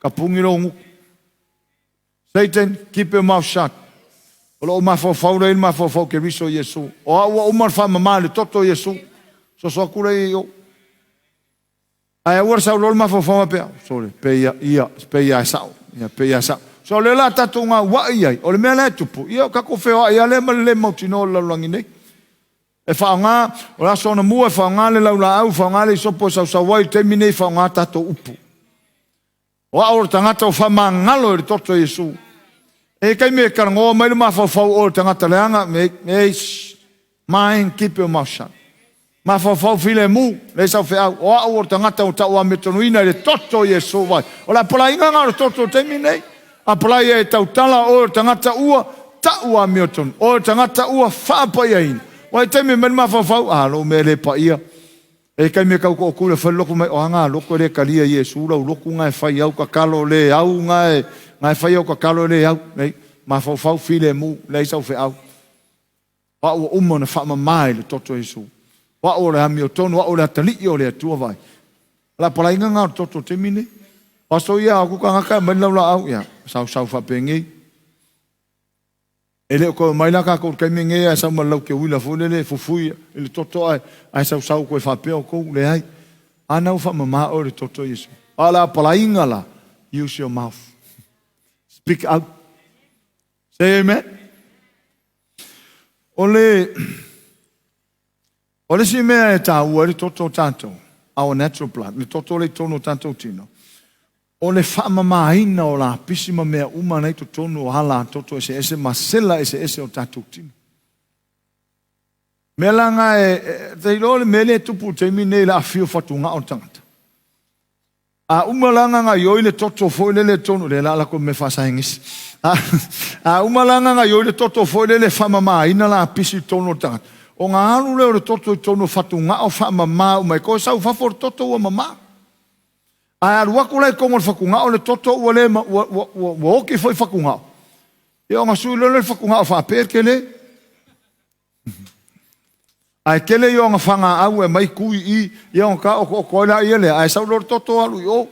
tapuni lou gutu. Satan, keep your mouth shut. O lou mafaufau lea i le mafaufau o Keriso Iesu. O au ua uma ona faamama i le toto o Iesu. Soso atu lea i ou. Ae aua le sau loa le mafaufau faapea, sole, pei ia, pei lava e sao, ia, pei lava e sao. So o lea la tatou gauai ai, o le mea la e tupu, ia o tatou feoai lava lea ma le le mautinoa o le lalolagi nei. E faaaoga, o le aso anamua e faaaoga le laulaau, faaaoga le isopo e sausau ai, i le taimi nei e faaaoga tatou upu. O au o le tagata ua faamagalo i le toto o Iesu. E i taimi e talanoa mai le mafaufau o le tagata leaga, me, me, mind, keep your mouth shut. Mafaufau filemu, leai sau feau. O au o le tagata ua tauamiotonuina i le toto o Iesu vai. O le apalaiga lena o le toto i le taimi nei. Apalai e tautala, oe o le tagata ua tauamiotonu, oe o le tagata ua faapaiaina. Ua i taimi e mai le mafaufau, a lou mea le paia. E taimi e tau tootuli e fai le lotu mai, o a ngā lotu e le talia Iesu lau lotu ngā e fai au tatalo le au ngā e, ngā e fai au tatalo e le au. Nei, mafaufau filemu, leai sau feau. O au ua uma ona faamama i le toto o Iesu. O au o le amiotonu, o au o le atalii o le Atua vai. O le apalaiga ngā o le toto o taimi nei. O aso ia aku tagata e aumai le laulaau, ia, sausau faapenei. E le o toe omai la tatou i le taimi lenei ae sau ma le laukeuila foi lele e fufui i le toto ae, ae sausau toe faapea outou, leai. A na ua faamama oe i le toto o Iesu. A o le apalaiga la, use your mouth. Speak out. Say amen. O le, o le isi mea e taua ai le toto o tatou, our natural blood, le toto lea i totonu o tatou tino, o le faamamaina o lapisi ma mea uma na i totonu o ala toto eseese ma sela eseese o tatou tino. Mea la na e, te iloa le mea lea e tupu i le taimi nei i le afio fatugao o le tagata. A uma la ona gaoioi le toto foi lele i totonu, lea la a latou mea faasaienisi. A uma la ona gaoioi le toto foi lele e faamamaina lapisi i totonu o le tagata, ona alu lea o le toto i totonu o fatugao faamama uma ai, toe sau i fafo le toto ua mama. Ae alu atu la i totonu o le fatugao le toto ua le ua, ua, ua, ua oti foi fatugao, ia ona sui loa lea o le fatugao faapea le tele. Ae tele ia o ana fagaau e aumai tu i i, ia ona taotooto ai laia lea, ae sau loa le toto alu i o.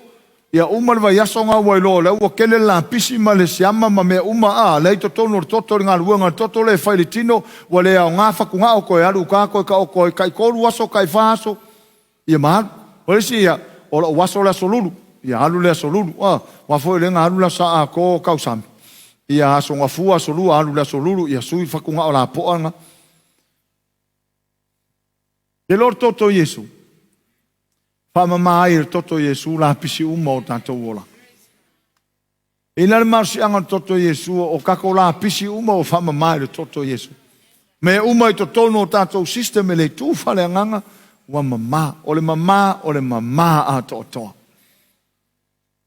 Ia uma le vaiaso na ua iloa o lea ua tele le lapisi ma le siama ma mea uma a, lea i totonu o le toto le galuega a le toto lea e fai i le tino, ua le aoga fatugao toe alu i uta toe taoto ai tai tolu aso tai fa aso, ia ma alu. O le isi ia, o lou aso le aso Lulu, ia alu le aso Lulu, a, aua foi o lea na alu le aso Sa atoa o tausami, ia aso Gafua aso Lua alu le aso Lulu, ia sui fatugao lapoa na. Te loa le toto o Iesu. Faamama ai e le toto o Iesu lapisi uma o tatou ola. E i ai le malosiaga o le toto o Iesu, o tatou lapisi uma ua faamama i le toto o Iesu. Mea uma i totonu o tatou system e le tu faaleagaga, ua mama. O le mama, o le mama atoatoa.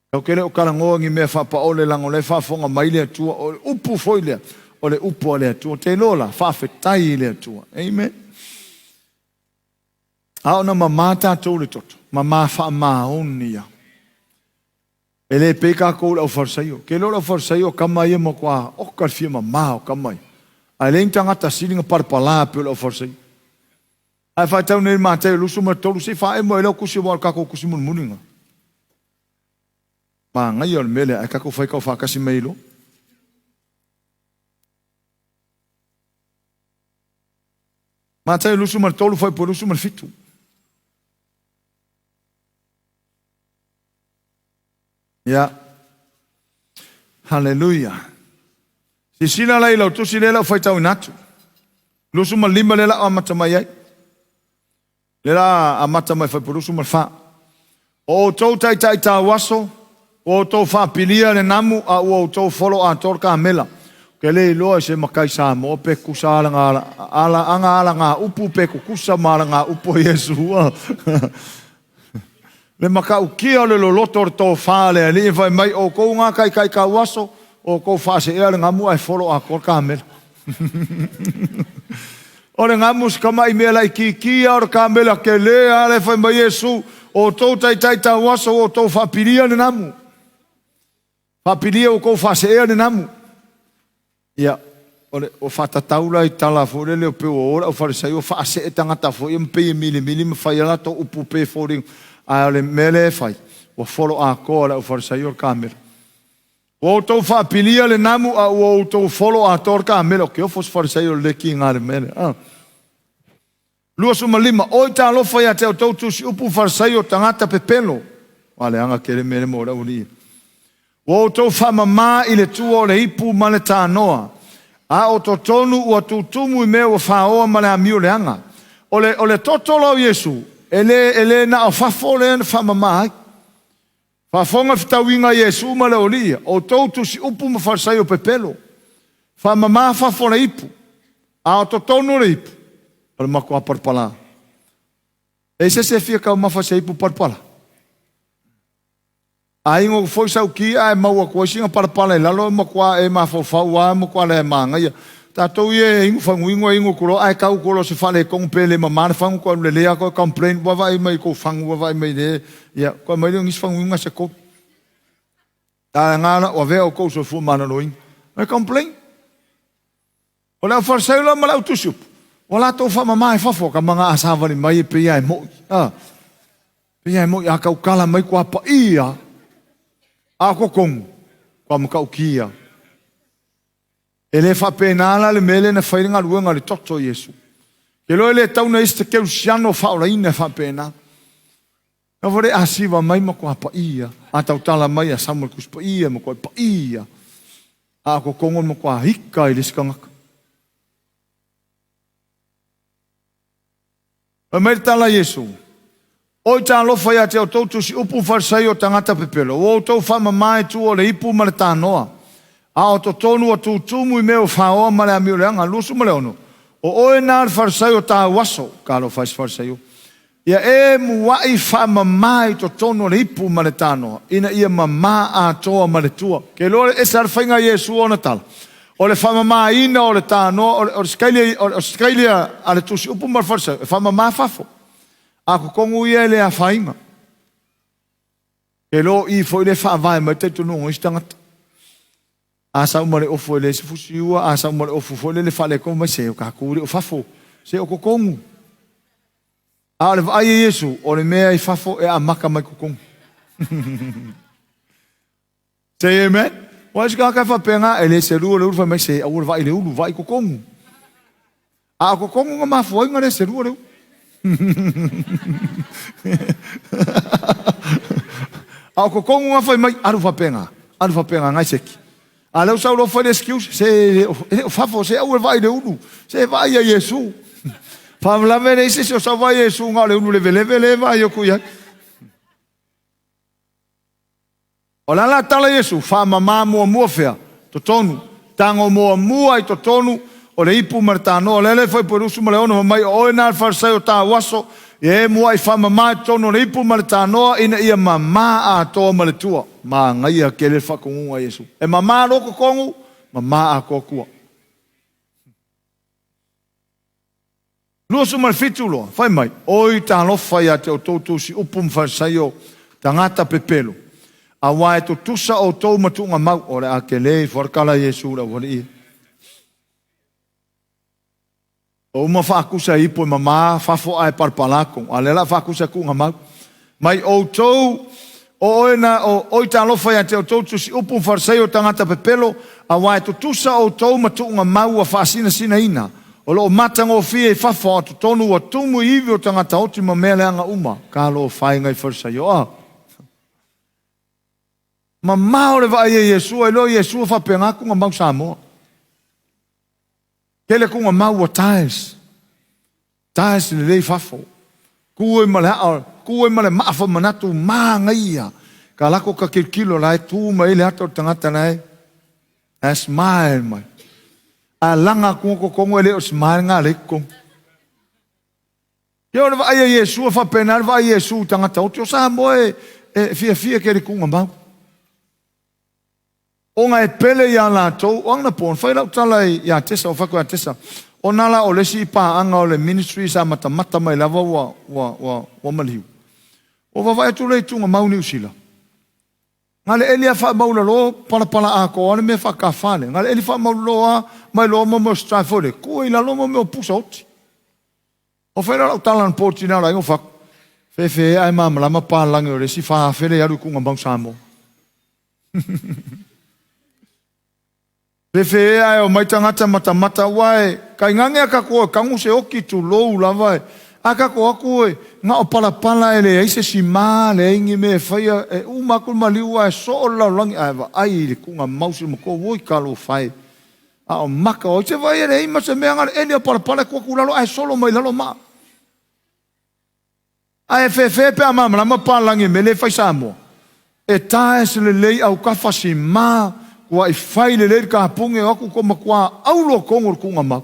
Tatou te le o talanoa i ni mea faapaole leaga o la e faafofoga mai le Atua. O le upu foi lea, o le upu a le Atua. Te iloa la, faafetai i le Atua. Amen. A ona mama tatou le toto, mama faamaoni ia. E le pei tatou i le aufalesaio. Ke iloa le aufalesaio o tama ia matua oka le fia mama o tama ia. Ae leai ni tagata sili na palapala pei o le aufalesaio. Ae faitau nei i Mataio 23, se i faaemo ai lau tusi aua o le tatou tusi mulimuli lena. Manaia o le mea lea, ae tatou faitau faatasi mai ai loa. Mataio 23, fuaiupu 27. Ia. Haleluia. Silasila la i lau tusi lea la u faitauina atu. 25 lea la o amata mai ai. Lea la amata mai fuaiupu 24. O outou taitai tauaso, ua outou faapilia le namu a ua outou folo atoa le kamela. Ou te le iloa i se matai Samoa pe tusa ala, ala, aga alagaupu pe tutusa ma alagaupu a Iesu. Le matautia o le loloto o le tofa a le Alii fai mai, Outou ngā taitai tauaso, outou faaseea le gamu ae folo atoa le kamela. O le gamu si tamai mea laitiiti a o le kamela tele a le fai mai Iesu, outou taitai tauaso, outou faapilia le namu. Faapilia outou faaseea le namu. Ia, o le o faatatau la i tala foi lele o pei ua o le aufalesaio faasee tagata foi ia ma pei e milimili ma fai a latou upu pei e foliga, ae o le mea lea e fai, ua folo atoa le aufalesaio le kamela. Ua outou faapilia le namu a ua outou folo atoa le kamela. O ke ofo se falesaio le kiga le mea lea. Ah. 25, Oi talofa ia te outou tusi upu Farisai o tagata pepelo. Ua leaga tele mea le mo le aualii. Ua outou faamama i le tua o le ipu ma le tanoa, a o totonu ua tutumu i mea ua faoa ma le amio leaga. O le, o le toto la o Iesu, e le, e le na o fafo lea na faamama ai. Faafofoga fetauiga a Iesu ma le aualii, outou tusi upu ma Farisai o pepelo. Faamama fafo le ipu, a o totonu o le ipu, o le matua palapala. E i se isi e fia taumafa i se ipu palapala? A ingo foi sau ki ae mau atu ai sina palapala i lalo e matua e mafaufau a matua le manaia. Tatou ia e inu faguinu e inu atu loa ae tau atu loa o se faaletonu pe le mama le fagu toe alu lelei a toe complain ua vaai mai i kou fagu ua vaai mai le ia toe aumai lea o nisi faguinu se tolu. A nga la ua avea outou soifua maloloina. E complain. O le au Farisai la ma le au tusiupu, ua latou faamama i fafo ka maga a savali mai e pei lava e mo'i. A, pei lava e mo'i a tautala mai kua paia, a o totonu, kua matautia. E le faapena la le mea lea na fai le galuega a le toto o Iesu. Ke loa e le tau na isi te keusiano faaolaina e faapena. Ka fale a siva mai ma kua paia, a tautala mai a Samuel Tusi Paia ma kua paia, a ko kongo ma kua ika i le isi kangaka. Fai mai le tala a Iesu, Oi talofa ia te outou tusi upu Farisai o tagata pepelo, ua outou faamama i tua o le ipu ma le tanoa, a o totonu ua tutumu i mea ua faoa ma le amio leaga. 26. O oe na le Farisai o tāu aso, talofa e se Farisaio. Ia e muaʻi faamama i totonu o le ipu ma le tanoa, ina ia mamā atoa ma le tua. Ke iloa le ese lava le faiga a Iesu ona tala, o le faamamaina o le tanoa, o le sikaili, o le sikaili a le Tusi Upu ma le Farisai, e faamama fafo, a o totonu ia e le afaina. Ke iloa o i foi lea e faavae mai talitonuga o isi tagata. A sau ma le ofu e leai se fusiua, a sau ma le ofu foi lele faaletonu mai, se o tatou e le o fafo, se o totonu. A o le vaai a Iesu, o le mea i fafo e amata mai totonu. Say amen. Ua isi tagata e faapena, e le selua le ulu, fai mai, se aua le vaai i le ulu, vaai i totonu. A o totonu na mafua ai ona le selua le ulu. A o totonu na fai mai, alu faapena, alu faapena, nai seki. A lea ua sau loa fai le excuse, se e le o fafo, se aua le vaai i le ulu, se vaai ia Iesu. Faalavelave leai se isi o sau vaai Iesu na o le ulu leveleve lea e vaai atu i ai. O le a la tala Iesu? Faamama muamua fea? Totonu. Tago muamua i totonu o le ipu ma le tanoa. O lea le fuaiupu 26 fai mai, o oe na le Farisai o tauaso, ia e muai faamama i totonu o le ipu ma le tanoa ina ia mama atoa ma le tua. Manaia tele le faatonuga a Iesu. E mama loa totonu, mama atoa tua. 27 loa, fai mai, Oi talofa ia te outou tusi upu ma Farisaio, tagata pepelo, auā e tutusa outou ma tuugamau. O le a tele ifo le tala a Iesu i le aualii ia. O uma faatusa e ipu e mamā fafo ae palapala tonu, a o lea o le a faatusa e tuugamau. Mai outou, o oe na, o, oi talofa ia te outou tusi upu ma Farisai o tagata pepelo, auā e tutusa outou ma tuugamau ua faasinasinaina, o lo o matagofie i fafo a o totonu ua tumu i ivi o tagata oti ma mea leaga uma. Talofa e ngai Farisai o a. Mamao le vaai e Iesua, iloa Iesua faapena tuugamau Samoa. Tele tuugamau ua tiles. Tiles lelei fafo. Tu ai ma le aa, tu ai ma le maa famanatu manaia. Ka lako ka kilokilo la e tu mai ai le ata o le tagata la e, la e smile mai. A laga atu totonu e le o smile nga le totonu. Ia o le vaai a Iesu e faapena le vaai a Iesu i tagata oti o Samoa e, e fiafia ke le tuugamau. Ona e pele iā latou, o anapo, na fai lau tala iā Tesa, o fai atu ia Tesa, ona la o le isi paaga o le ministry sa matamata mai lava ua, ua, ua, ua maliu. Ua vaavaai atu lea i tuugamau Niu Sila. Na le eli a faamaulalo palapala atoa le mea faatafa lea. Na le eli faamaulalo a mai loa mo mea o strife foi lea, tuu ai i lalo mo mea o pusa oti. O fai la lau tala anapo i le tina o le aiga o Faku, Fefe ae malamalama palagi o le isi 4,000 lea e alu i tuugamau Samoa. Fefe ae omai tagata matamata aua e kaigage a tatou e tagu se oki tulou lava e a tatou atu e na o palapala e leai se sima leai ni mea e faia e uma atu le maliu ae soo le lalolagi ae vaai i le tuugamau si matua oi talofa e. A o maka o ai se vai e leai ma se mea na o le eli o palapala e tuu atu i lalo ae solo mai lalo maa. Ae fefe pe a malamalama palagi i mea lea e fai Samoa. E taes lelei autafa sima ua i fai lelei le kapuge o atu ko matua auro tonu o le tuugamau.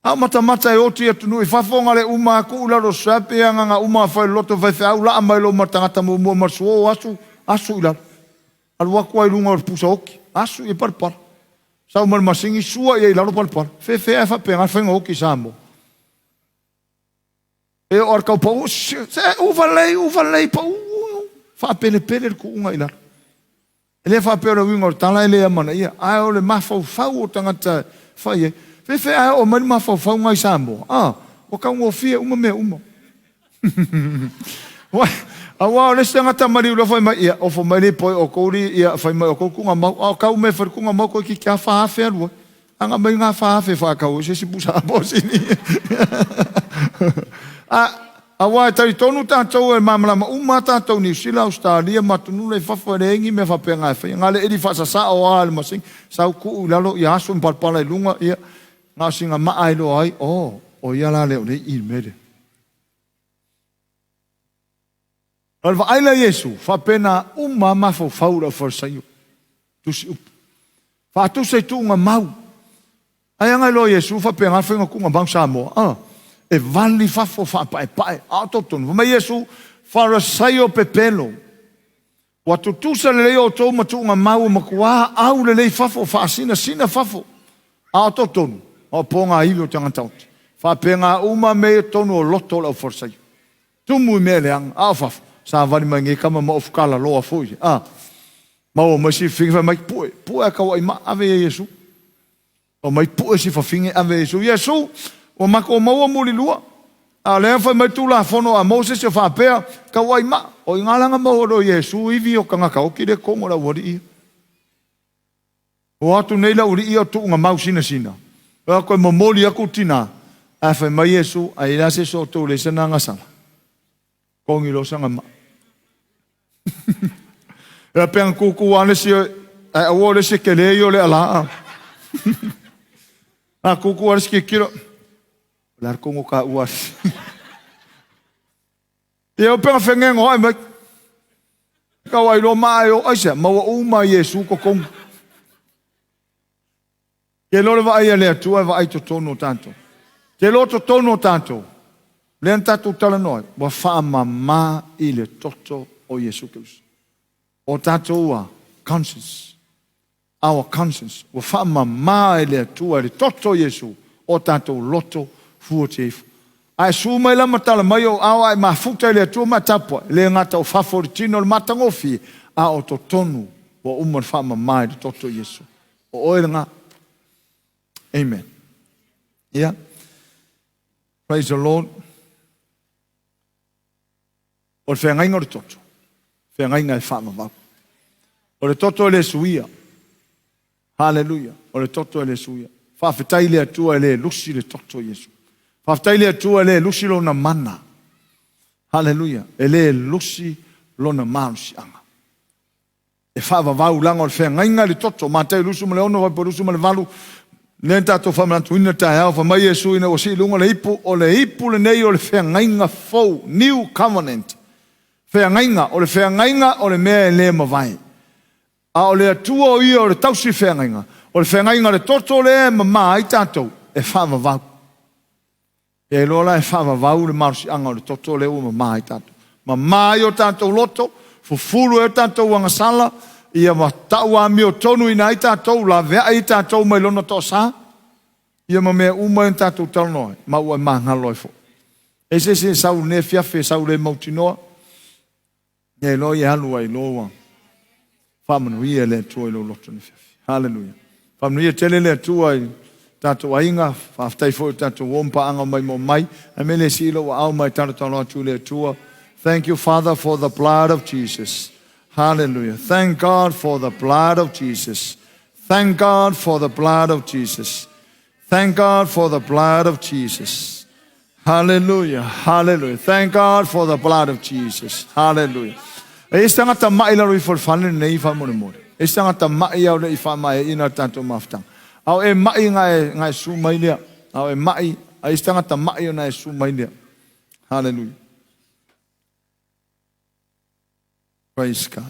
A o matamata e oti atunuu i fafo na le uma atu i lalo strap ia na na uma fai loto faifeau laa mai lo ma tagata muamua ma le suo asu asu i lalo. Alu atu ai i luga o le pusa oti asu i palapala. Sau ma le masini sua i ai i lalo palapala. Fefe ae faapena le faiga oti i Samoa. E oo a le tau pau, se uva lelei, uva lelei, pau, faapelepele le tuuga i lalo. E le faapea o le uiga o le tala e le amanaia, ae o le mafaufau o tagata e fai ai. Fefe ae oo mai le mafaufau ngai Samoa, a, ua taugofie uma mea uma. Aua o le isi tagata maliu loa fai mai, ia, ofo mai le poe o kou li, ia, fai mai o kou tuugamau, a o kau mea e fai le tuugamau toeitiiti lava 4,000 alu ai. Aga mai ngā 4,000 whākau o se isi pusa posini. A, auā e talitonu tātou e māmalama uma tātou Niu Sila, Australia, ma atunuu lea i fafo e leai ni mea faapena e faia. Ngā le eli faasasao a le masini, sau tuu i lalo, ia aso ma palapala i luga, ia, ngā o singa maa e loa ai, oh, o ia la lea o lea i i le mea lea. O le vaai lea a Iesu, faapena uma lava mafaufau o le aufalesaio, tusi upu. Faatusa i tuuga mau. Ai aga iloa Iesu faapena le faiga tuuga mau Samoa. Ah, E vali fafo faapaepae, a o totonu. Fai mai Iesu, Farisaio pepelo, ua tutusa lelei outou ma tuugamau ua matuā aulelei fafo, faasinasina fafo, a o totonu, o pogaiwi o tagata oti. Faapena uma mea ia i totonu o loto o le aufarisaio. Tumu i mea leaga, a o fafo, savali mai nei tama ma ofu kalaloa foi, a. Maua mai si fafine fai mai, Pue, pue a tauai maa, ave ia Iesu. Omai pue si fafine ave Iesu. Iesu, ua matou maua mulilua. A o lea fai mai Tulafono a Mosese o faapea, tauai maa. O i ina la na maua loa e Iesu ivi o tagata oti lea i totonu o le aualii ia. O atu nei le aualii ia o tuugamau sinasina. O atu e momoli atu le tina, ae fai mai Iesu, ai e leai se isi o outou e leai sana agasala. Togi loa sana maa. Ia pe ana tutu lava le isi, ae aua o le isi e tele ia o le alaa. A tutu lava le isi tilotilo, o le a le tonu o taua. Ia o pega fegego ae mai. Kau ai loa maa e o aisea, maua uma Iesu totonu. Te iloa le vaai a le Atua e vaai totonu o tatou. Te iloa totonu o tatou, lea na tatou talanoa ai, ua faamama i le toto o Iesu Keriso. O tatou ua conscience, our conscience, ua faamama e le Atua i le toto o Iesu o tatou loto fuatia ifo. A e su mai la ma tala mai ou ao a e mafuta i le Atua ma e tapuai, e le gata o fafo o le tino o le matagofie, a o totonu ua uma ona faamama i le toto o Iesu. O oe lena. Amen. Yeah. Praise the Lord. O le feagaiga o le toto, feagaiga e faavavau. O le toto e le suia. Haleluia. O le toto e le suia. Faafetai i le Atua e le lusi le toto o Iesu. Faafetai i le Atua e le lusi lona mana. Haleluia. E le lusi lona malosiaga. E faavavau leaga o le feagaiga i le toto. Matai 26, Fuaiupu 28, lea na tatou faamanatuina le taeao, fai mai Iesu ina ua sii i luga le ipu, o le ipu lenei o le feagaiga fou, new covenant. Feagaiga, o le feagaiga o le mea e le mavae. A o le Atua o ia o le tausi feagaiga, o le feagaiga o le toto lea e mama ai tatou, e faavavau. Ia iloa la e faavavau le malosiaga o le toto lea ua mama ai tatou. Mama ai o tatou loto, fufulu ai o tatou agasala, ia ma tau amiotonuina ai tatou, laveai ai tatou mai lona toasa, ia ma mea uma ia na tatou talanoa ai, ma ua e magalo ai foi. E se isi e sau i lenei afiafi e sau le mautinoa, Ia iloa ia alu ai loa ua faamanuia le Atua i lou loto nei afiafi. Haleluia. Faamanuia tele le Atua i tatou aiga, faafetai foi i tatou uo ma paaga mai mo mai. Ae mea le sii lou aao mai talotalo atu i le Atua. Thank you, Father, for the blood of Jesus. Hallelujah. Thank God for the blood of Jesus. Thank God for the blood of Jesus. Thank God for the blood of Jesus. Hallelujah, hallelujah. Thank God for the blood of Jesus. Hallelujah. E i se tagata ma'i i lalo ifo o le fale lenei faamolemole. E i se tagata ma'i au le i faamaeaina le tatou mafutaga. A o e ma'i na e, na e su mai lea. A o e ma'i, a i se tagata ma'i ona e su mai lea. Hallelujah. Praise God.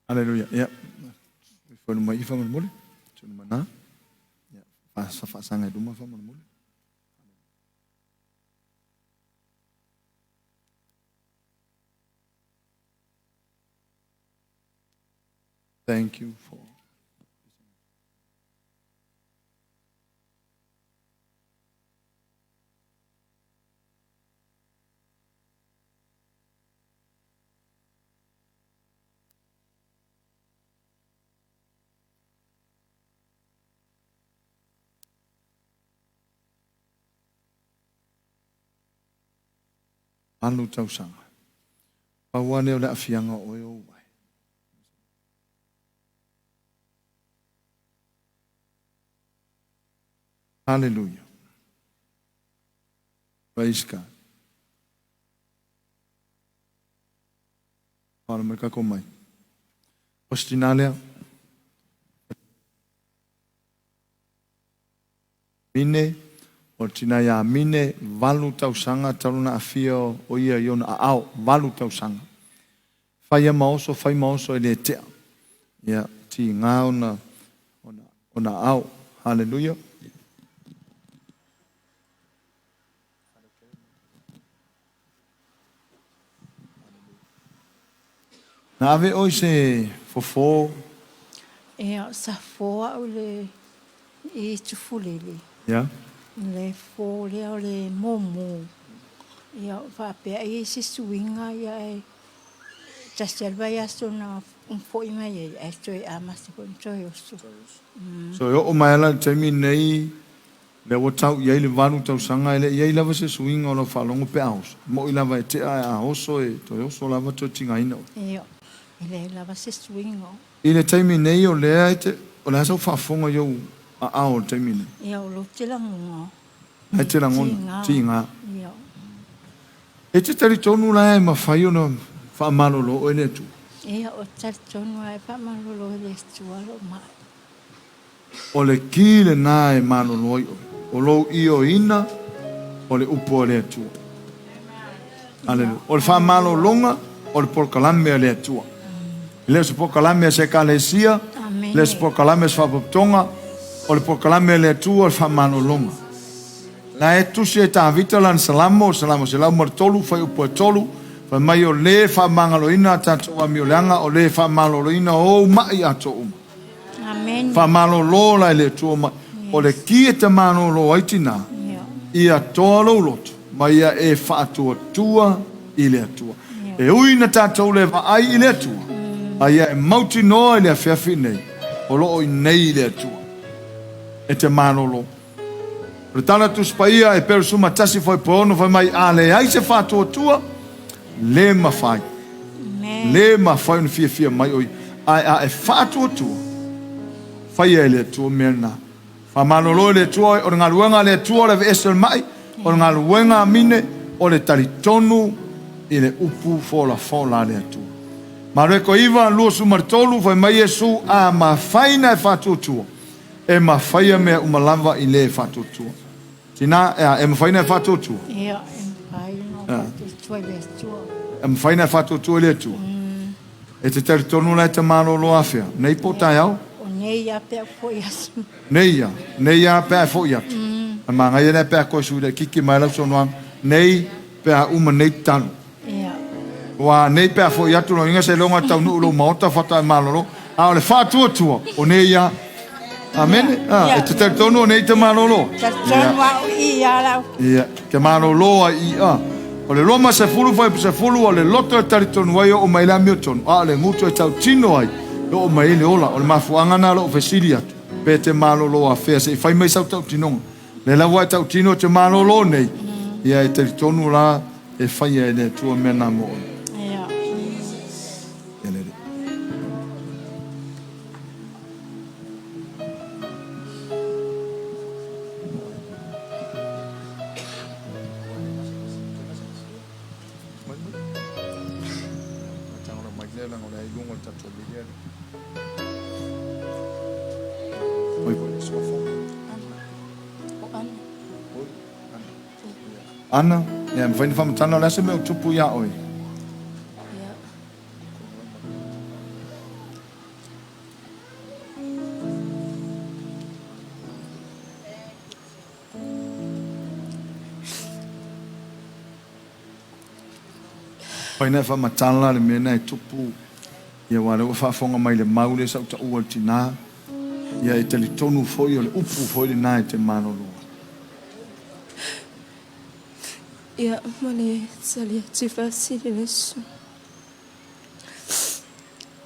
Hallelujah. Yeah. Fonu mai i faamolemole. Tunu mana. Yeah. Faasanga i luma faamolemole. Thank you for Alu tausaga. Pau lava lea o le aafiaga o oe o uae. Hallelujah. Praise God. Whāra mai kako mai. O se tina lea. Mine, o le tina ia Mine, valu tausaga talu ona aafia o ia i ona aao, valu tausaga. Fai a ma oso, fai ma oso e le tea. Ia, tiga ona, ona, ona aao. Haleluia. Na ave oe i se fofo? Ia, sa fo au i le i Tufulele. Ia. Le fo lea o le mumu. Ia, faapea e i ai se suiga ia ae tasi lava le vaiaso na foi mai ai ae toe amata foi ona toe oso. So e oo mai lava i le taimi lenei Lea ua tau i ai le valu tausaga e le i ai lava se suiga o lau faalogo pe a oso. E moʻi lava e tea ae a oso e toe oso lava toe tigaina oe. Io, e leai lava se suiga. I le taimi nei o lea e te, o le a sau faafofoga i ou aao i le taimi nei? Io, o lou te lagona. La e te lagona, tiga. Io. E te talitonu la e mafai ona faamalolo oe le Atua? Io, ou te talitonu lava e faamalolo e le Atua lou mai. O le ki lena e malolo ai oe, o lou ioeina o le upu a le Atua. Aleluia. O le faamalologa o le polokalame a le Atua. E le o se polokalame a se ekalesia, e le o se polokalame a se faapotopotoga, o le polokalame a le Atua o le faamalologa. La e tusi ai Tavita lana Salamo, Salamo 103, fuaiupu e 3, fai mai o le faamagaloina a tatou amioleaga, o le faamaloloina ou ma'i atoa uma. Amen. Faamalolo la i le Atua mai. O le ki e te malolo ai tina, ia toa lou loto, ma ia e faatuatua i le Atua. E ui na tatou le vaai i le Atua, a ia e mautinoa i le afiafi nei, o lo o i nei le Atua. E te malolo. O le tala Tusi Paia, Eperu 11 fuaiupu 6, fai mai, A leai se faatuatua, le mafai. Le mafai ona fiafia mai o ia. Ae a e faatuatua, faia e le Atua mea lena. Faamalolo e le Atua, o le galuega a le Atua o le aveese o le mai, o le galuega a mine, o le talitonu i le upu folafola a le Atua. Mareko 9, 23, fai mai Iesu, a mafai na e faatuatua, e mafai mea uma lava i le faatuatua. Tina, e, e mafai na e faatuatua? Ia, e mafai na faatuatua i le Atua. E mafai na e faatuatua i le Atua. E te talitonu la e te malolo afea? Nei po taeao? O nei ia pe a fo'i atu. Nei ia, nei ia pe a fo'i atu. A magaia lea pe a koe sui le kiki mai lau saunoaga. Nei pe a uma nei talu. Ia. Ua nei pe a fo'i atu lo inga se longa taunuu lou maota faatoa e malolo. A o le faatuatua, o nei ia. Amene? Ah, e te talitonu o nei te malolo. Talitonu au i ia lau. Ia, te malolo ai i a. O le Roma 10 fuaiupu 10, o le loto e talitonu ai e oo mai le amiotonu, a o le gutu e tautino ai e oo mai ai le ola. O le mafuaaga lena o lou fesili atu, pe te malolo afea se i fai mai sau tautinoga. Lea lava e tautino te malolo nei, ia e talitonu la e faia e le Atua mea na mo oe. Ia. Ia le Alii. Ana, ia, mafai ona faamatala o le a se mea o tupu iā oe? Mafai ona e faamatala le mea lena e tupu, ia aua o lea ua faafofoga mai i le mau lea sa ou taua i le tina, ia e talitonu foi o le upu foi lena e te malolo ai. Ia, ma le tali atu i faasili le aso.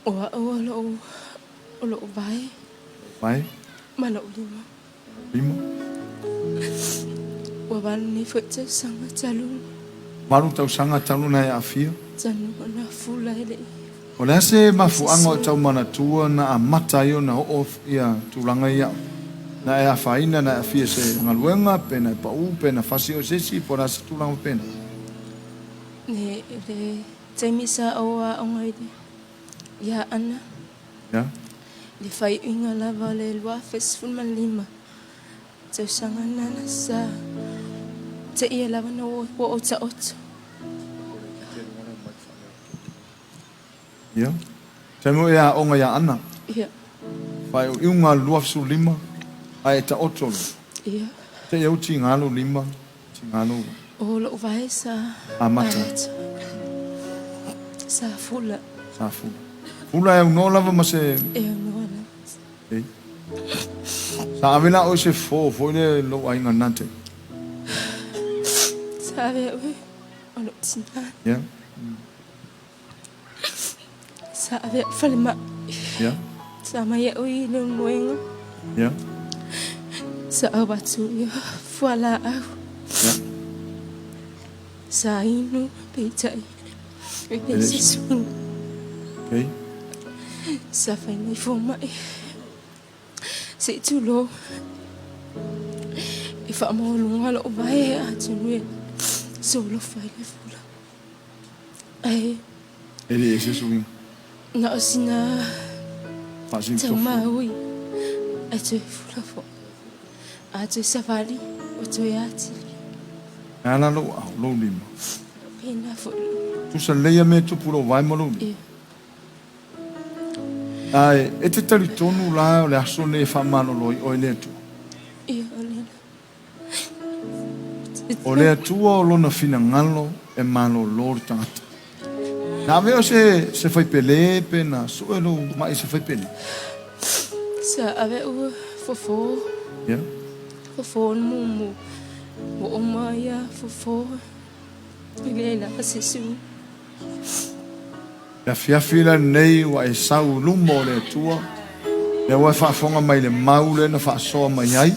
O au o lou, o lou vae. Vae. Ma lou lima. Lima. Ua valu nei foi tausaga talu. Valu tausaga talu na e aafia. Talu ona fula e le i. O le a se mafuaaga o tau manatua na amata ai ona oo ia tulaga ia? Na e afaina, na e aafia i se galuega, pe na e pau, pe na fasi oe se isi, po o le a se tulaga faapena? Le, le taimi sa ou aoga i le, ia Ana. Ia. Le faaiuina lava o le 2015. Tausaga lena sa teia lava na ua ou taoto. Ia. Taimi o e aoga ia Ana. Ia. Faaiuiuga 25 ae e taoto loa. Ia. Te au tiga lou lima, tiga lou. O lou vae sa. Amata. Sa fula. Sa fula. Fula e aunoa lava ma se. E aunoa lava. Ei. Sa ave la oe se fo foi le lou aiga na te. Sa ave oe o lou tina. Ia. Sa ave au falemai. Ia. Sa mai au i Leulumoega. Ia. Sa au atu i fualaau. Ia. Sa inu peitai. E leai se suiga. Okay. Sa fai mai fomai. Se i tulou. E faamaualuga lou vae atonu e solofa i le fula. Ae. E le ese suiga. Na o sina taumaui ae toe fula foi. A toe savali ua toe atili. E a la lou ao, lou lima? Pena foi. Tusa lelei ia mea e tupu lou vae ma lou lima. Ia. Ae e te talitonu la o le aso lenei e faamalolo ai oe le Atua? Ia, o lea. O le Atua o Lona finagalo e malolo le tagata. Na ave o se, se faipele pe na sue lou mai se faipele? Sa ave ua fofo. Yeah. Fofo na mumu. Ua uma ia fofo. I le la se su. Le afiafi la lenei ua e sau i luma o le Atua, lea ua e faafofoga mai i le mau lea na faasoa mai ai,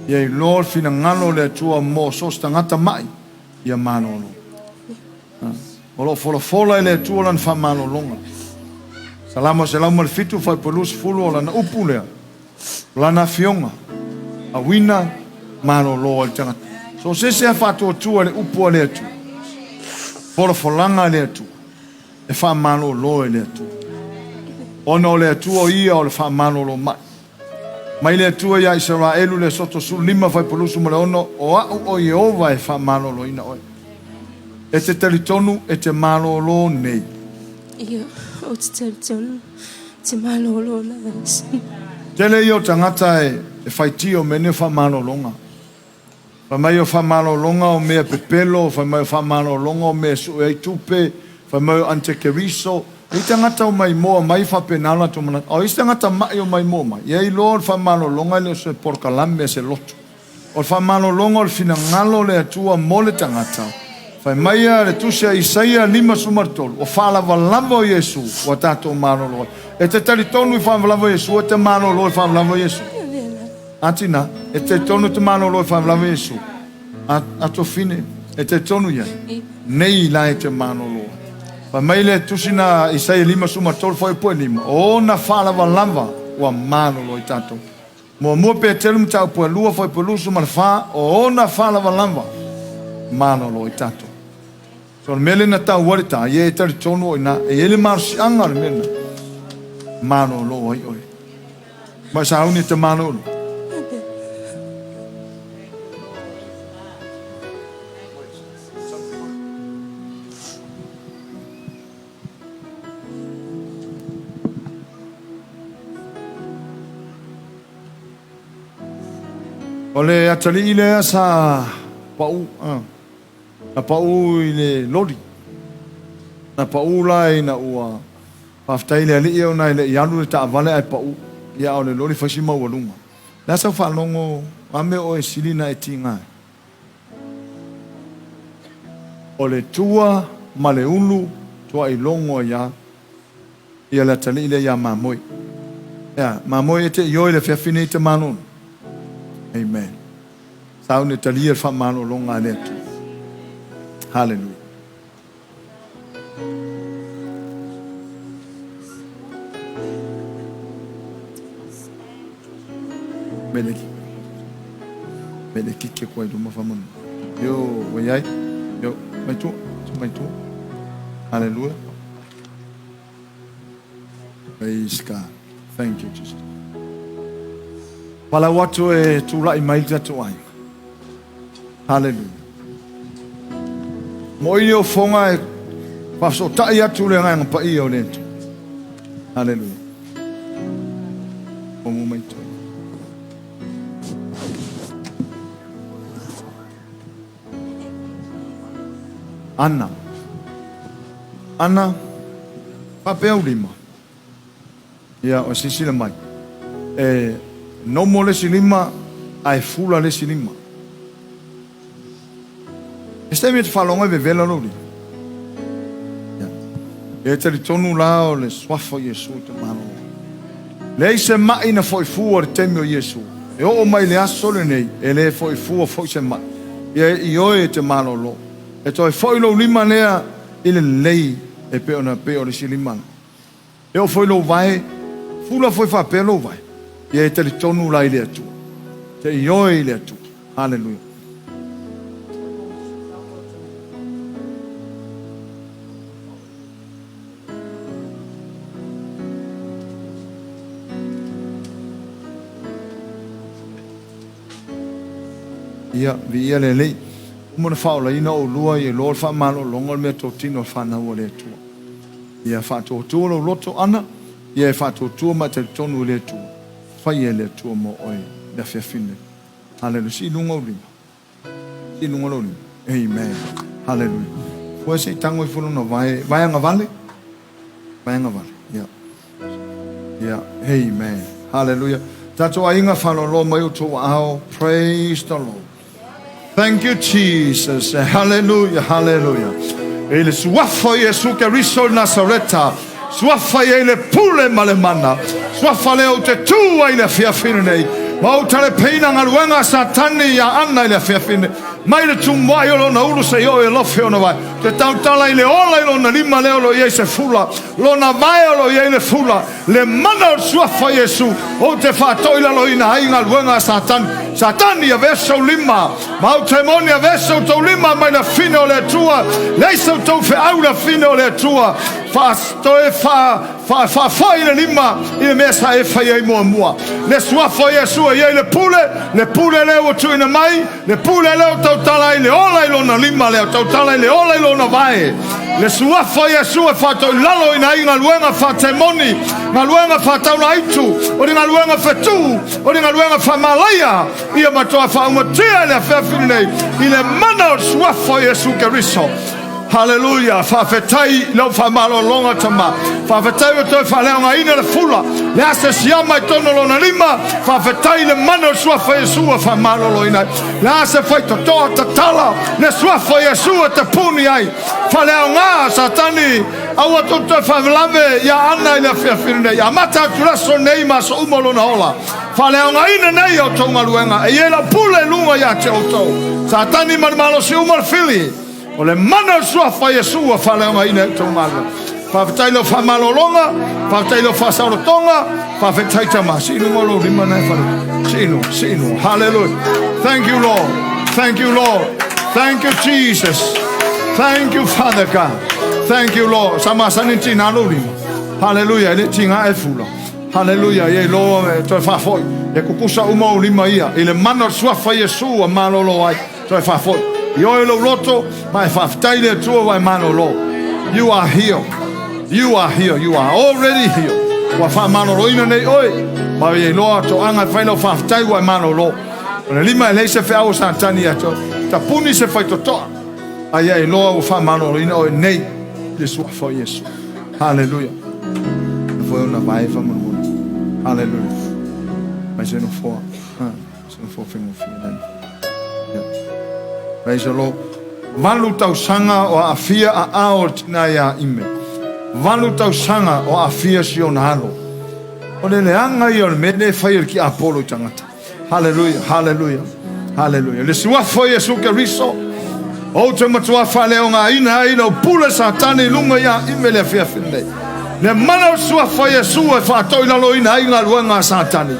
ia iloa le finagalo o le Atua mo so o se tagata ma'i, ia malolo. O lo o folafola e le Atua lana faamalologa. Salamo 107 fuaiupu 20 o lana upu lea, o lana afioga, auina malolo ai le tagata. So o se isi a faatuatua i le upu a le Atua, folafolaga a le Atua, e faamalolo e le Atua. Ona o le Atua o ia o le faamalolo mai. Mai le Atua iā Isaraelu le Asoto 15 fuaiupu 26, O a'u o Ieova e faamaloloina oe. E te talitonu e te malolo nei. Ia, ou te talitonu te malolo la isi. Tele ia o tagata e faitio mea nei o faamalologa. Fai mai o faamalologa o mea pepelo, fai mai o faamalologa o mea e sue ai tupe, fai mai o antekeriso. E i tagata o maimoa mai faapena o latou manatu. A o isi tagata ma'i o maimoa mai, ia iloa o le faamalologa e le o se polokalame a se lotu. O le faamalologa o le finagalo o le Atua mo le tagata. Fai mai a le Tusi a Isaia 53, Ua faalavalava o Iesu ua tatou malolo ai. E te talitonu i faalavalava o Iesu, e te malolo i faalavalava o Iesu. A tina, e te talitonu e te malolo i faalavalava o Iesu. A, a tofine, e te talitonu i ai. Nei la e te malolo ai. Fai mai le Tusi na Isaia 53 fuaiupu 5, O ona faalavalava ua malolo ai tatou. Muamua Petelu mataupu e lua fuaiupu 24, o ona faalavalava malolo ai tatou. So o le mea lea na taua le ta, ia e talitonu o ina, e i ai le malosiaga o le mea lena, malolo ai oe. Ma e sauni e te malolo. O le atalii lea sa pau, na pau i le loli. Na pau la ina ua faafetai i le alii ona e le i alu le taavale ae pau. Ia a o le loli fai si maualuga. Le a sau faalogo a mea oe sili na e tiga ai? O le tua ma le ulu tuailogo ai a. Ia le atalii lea iā Mamoe. Ea, Mamoe e te ioe i le afiafi nei te malolo. Amen. Sauni e talia le faamalologa a le Atua. Hallelujah. Mele mele kike koa i luma whamanu. Yo, wai ai. Yo, mai tua, mai tua. Hallelujah. Praise God. Thank you, Jesus. Palau atu e tulai mai le tatou aiga. Haleluia. Mo'i le ofoga e faafesootai atu le Agaga Paia o le Atua. Haleluia. Momu mai toe. Ana. Ana. Faapea lima. Ia, o silasila mai. E nomo le isi lima, ae fula le isi lima. E se taimi e te faalogo e vevela lou lima. Ia. E talitonu la o le suafa o Iesu e te malo. Leai se mai na foi fua i le taimi o Iesu. E oo mai le aso lenei, e le foi fua foi se mai. Ia e ioe e te malolo. E toe foi lou lima lea i le lelei e pei ona pei o le isi lima. E oo foi lou vae, fula foi faapea lou vae, ia e talitonu la i le Atua. Te ioe i le Atua. Haleluia. Ia, viia le Alii. Uma ona faaolaina oulua ia iloa le faamalologa o le meatotino a le fanau a le Atua. Ia faatuatua lou loto ana, ia e faatuatua ma e talitonu i le Atua. Faia e le Atua mo oe le afiafi lenei. Haleluia. Sii i luga ou lima. Sii i luga lou lima. Amen. Haleluia. Fua se i tago ifo lona vae, vae agavale. Vae agavale. Ia. Ia. Amen. Haleluia. Tatou aiga faalolo mai outou aao. Praise the Lord. Thank you, Jesus. Hallelujah, hallelujah. I le suafa o Iesu Keriso o Nasareta, suafa i ai le pule ma le mana, suafa lea ou te tū ai i le afiafi lenei, ma ou talepeina galuega a Satani ia Ana i le afiafi lenei, mai le tumuai o lona ulu seia oo i alofi o ona vae. Ou te tautala i le ola i lona lima lea o lo o i ai se fula, lona vae o lo o i ai le fula, Le mana o le suafa o Iesu, ou te faatoilaloina ai galuega a Satani. Satani, aveese ou lima, ma ou temoni, aveese outou lima mai le afine o le Atua. Leai se outou feau i le afine o le Atua. Toe faafoi le lima i le mea sa e fai ai muamua. Le suafa o Iesu e i ai le pule, le pule lea ua tuuina mai, Le pule lea o tautala ai le ola i lona lima lea, tautala ai le ola i lona vae. Le suafa o Iesu e faatoilaloina ai galuega faatemoni, galuega faataulaaitu, o ni galuega fetu, o ni galuega faamalaia, ia matua faaumatia i le afiafi lenei, i le mana o le suafa o Iesu Keriso. Haleluia! Faafetai i lau faamalologa Tama. Faafetai ua toe faaleaogaina le fula, le ase siama i totonu o lona lima. Faafetai i le mana o le suafa o Iesu ua faamaloloina ai. Le ase faitotoa tatala le suafa o Iesu e tapuni ai. Faaleaoga Satani, aua tou toe faalavelave ia Ana i le afiafi lenei. Amata atu le aso lenei ma aso uma o lona ola. Faaleaogaina nei a outou galuega, e i ai lau pule i luga ia te outou. Satani ma le malosi uma o le fili. O le mana o le suafa o Iesu ua faaleaogaina ai outou galuega. Faafetai i lau faamalologa, faafetai i lau faasaolotoga, faafetai Tama. Sii i luga o lou lima na e fale. Sii i luga, sii i luga. Hallelujah. Thank you, Lord. Thank you, Lord. Thank you, Jesus. Thank you, Father God. Thank you, Lord. Sa masani tina lou lima. Hallelujah. E le tiga e fula. Hallelujah. Ia iloa e toe faafoi. E kukusa uma ou lima ia. I le mana o le suafa o Iesu ua malolo ai. Toe faafoi. Ioe lou loto, ma e faafetai le Atua ua e malolo. You are healed. You are healed. You are already healed. Ua faamaloloina nei oe. Ma ia iloa toaga e fai lau faafetai ua e malolo. O le lima e leai se feau o Satani ia te oe. Tapuni se faitotoa. A ia iloa ua faamaloloina oe nei i le suafa o Iesu. Haleluia. E foi ona vae faamolemole. Haleluia. Mai se nofoa. Se nofoa faigofie lea. Yeah. Praise the Lord. 8 tausaga o aafia aao o le tina ia Ime. 8 tausaga o aafia si ona alo. O le leaga ia o le mea lea e fai e le tiapolo i tagata. Haleluia, haleluia, haleluia. Le suafa o Iesu Keriso, ou te matua faaleaogaina ai lau pule Satani i luga ia Ime le afiafi lenei. Le mana o le suafa o Iesu e faatoilaloina ai galuega a Satani.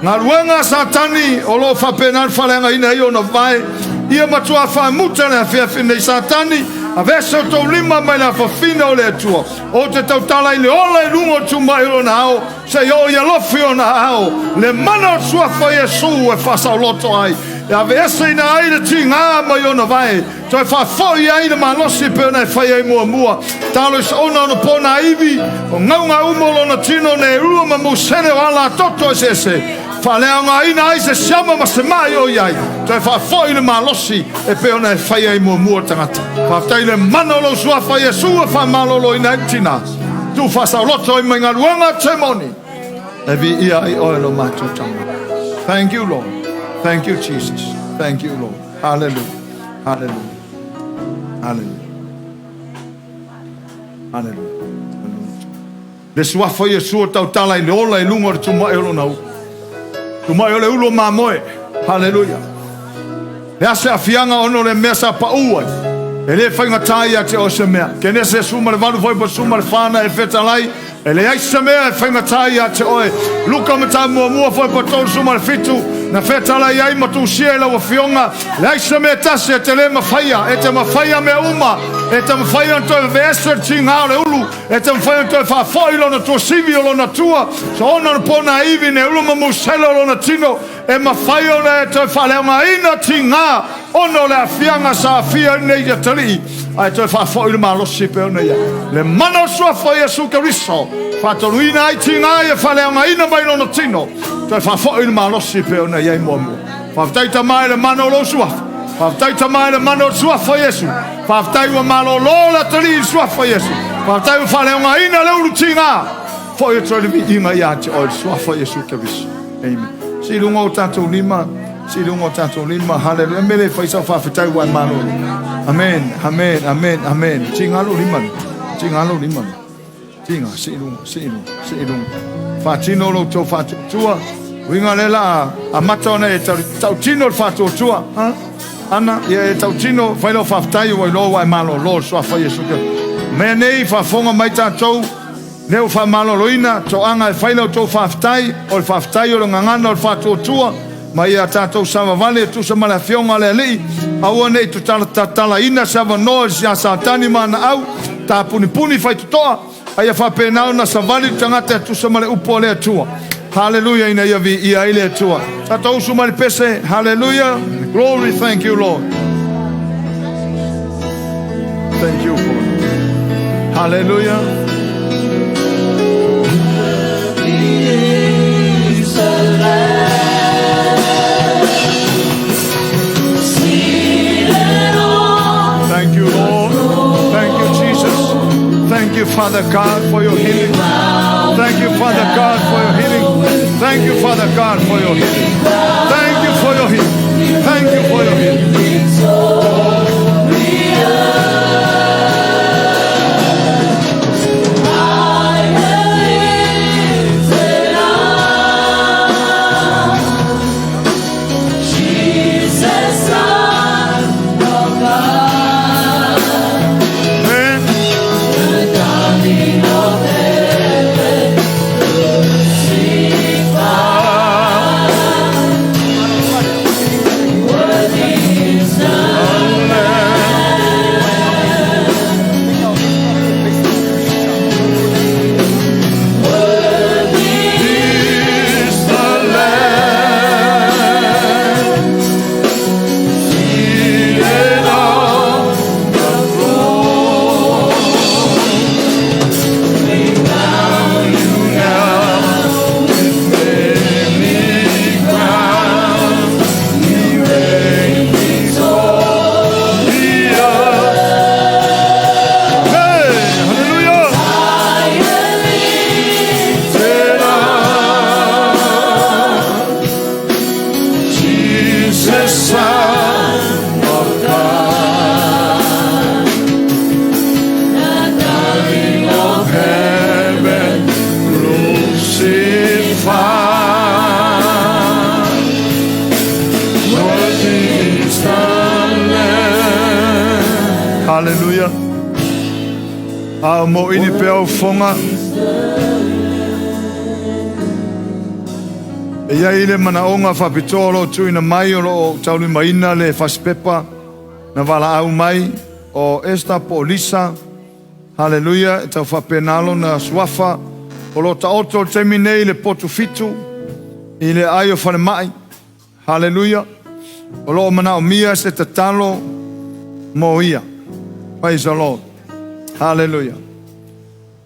Galuega a Satani o lo o faapena le faaleagaina ai ona vae. Ia matua faamuta le afiafi nei Satani, Aveese outou lima mai le afafina o le Atua. Ou te tautala i le ola i luga o tumai o lona ao, seia oo i alofi ona aao, le mana o le Suafa o Iesu e faasaoloto ai, e aveeseina ai le tiga mai ona vae, toe faafoi ai le malosi e pei ona e fai ai muamua. Talo i saona ona pona ivi, o gauga uma o lona tino ne ua ma musele o ala toto eseese, faaleaogaina ai se siama ma se mai o i ai, toe faafoi le malosi e pei ona e fai ai muamua tagata. Faafetai le mana o lou Suafa Iesu e faamaloloina ai le tina, tuu faasaoloto ai mai galuega temoni, e viia ai oe lo matou Tama. Thank you, Lord. Thank you, Jesus. Thank you, Lord. Hallelujah. Hallelujah. Hallelujah. Hallelujah. Le suafa o Iesu o tautala i le ola i luga o le tumai o lona ulu. Tumai o le ulu o mamoe. Hallelujah. Le a se aafiaga ona o le mea sa paū ai, e le faigata ia te oe se mea. Kenese 18 foi po 14 na e fetalai, e leai se mea e faigata ia te oe. Luka Matamuamua foi po 37 na fetalai ai ma tusia i lau afioga, leai se mea tasi e te le mafaia, e te mafaia mea uma, e te mafaia ona toe veese le tiga o le ulu, e te mafai ona toe faafoi lona tuasivi o lona tua, soona ona pona ivi ne ulu ma musele o lona tino, E mafai ona e toe faaleaogaina tiga ona o le aafiaga sa aafia ai nei atalii, ae toe faafoi le malosi pei ona i ai. Le mana o le Suafa o Iesu Keriso, faatoluina ai tiga ia faaleaogaina mai lona tino, toe faafoi le malosi pei ona i ai muamua. Faafetai Tama i le mana o lou Suafa. Faafetai Tama i le mana o le Suafa o Iesu. Faafetai ua malolo le atalii i le Suafa o Iesu. Faafetai ua faaleaogaina le ulu tiga. Foi atu ai le viiga ia te oe i le Suafa o Iesu Keriso. Amen. Sii i luga o tatou lima, sii i luga o tatou lima. Hallelujah. Mele fai sau faafetai ua e malolo. Amen, amen, amen, amen. Tiga lou lima lea. Tiga lou lima lea. Tiga, sii i luga, sii i luga, sii i luga. Faatino lo outou faatuatua. Uiga lea la amata ona e tautino le faatuatua. Ha? Ana, ia e tautino, fai lau faafetai ua iloa ua e malolo le suafa Iesu Keriso. Mea nei, faafofoga mai tatou, Lea ua faamaloloina toaga e fai la outou faafetai, o le faafetai o le gagana o le faatuatua ma ia tatou savavale e tusa ma le Afioga a le Alii, aua ne i tatalaina se avanoa ia Satani ma ana au tapunipuni faitotoa, a ia faapena ona savali le tagata e tusa ma le upu a le Atua. Haleluia, ina ia viia ai le Atua. Tatou usu mai le pese, haleluia, glory, thank you Lord. Thank you, Father. Hallelujah. Thank you, Lord. Thank you, Jesus. Thank you, Father God, for your healing. Thank you, Father God, for your healing. Thank you, Father God, for your healing. Thank you for your healing. Thank you for your healing. Amen. Is the Lamb seated on the throne. We bow you down with many crowns. You reign victorious. Hey, hallelujah. Lifted up. Jesus, Son of God, King of heaven, crucified, worthy is the Lamb. Hallelujah. A mo ini pe au fonga. E iai le manaoga faapitoa o lo o tuuina mai o lo o taulimaina le fasipepa na valaau mai. o Esther po o Lisa, Haleluia, e tau faapena lona suafa, o lo o taoto i le taimi nei i le potu fitu i le aai o falemai. Haleluia, o lo o manaomia se tatalo mo ia. Praise the Lord. Haleluia.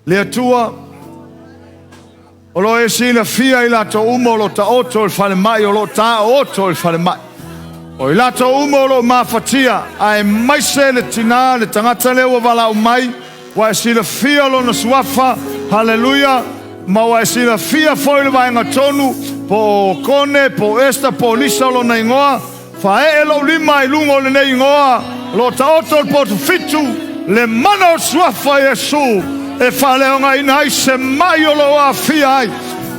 Le Atua, O lo o e silafia i latou uma o lo o taoto i le falemai, o lo o taooto i le falemai. O i latou uma o lo o mafatia, aemaise le tinā, le tagata lea ua valaau mai, ua e silafia lona suafa, haleluia, ma ua e silafia foi le vaega tonu, po o Kone, po o Esther, po o Lisa lona igoa, Faaee lou lima i luga o lenei igoa, o lo o taoto le potu fitu, le mana o le suafa Iesu e faaleaogaina ai se mai o lo o aafia ai.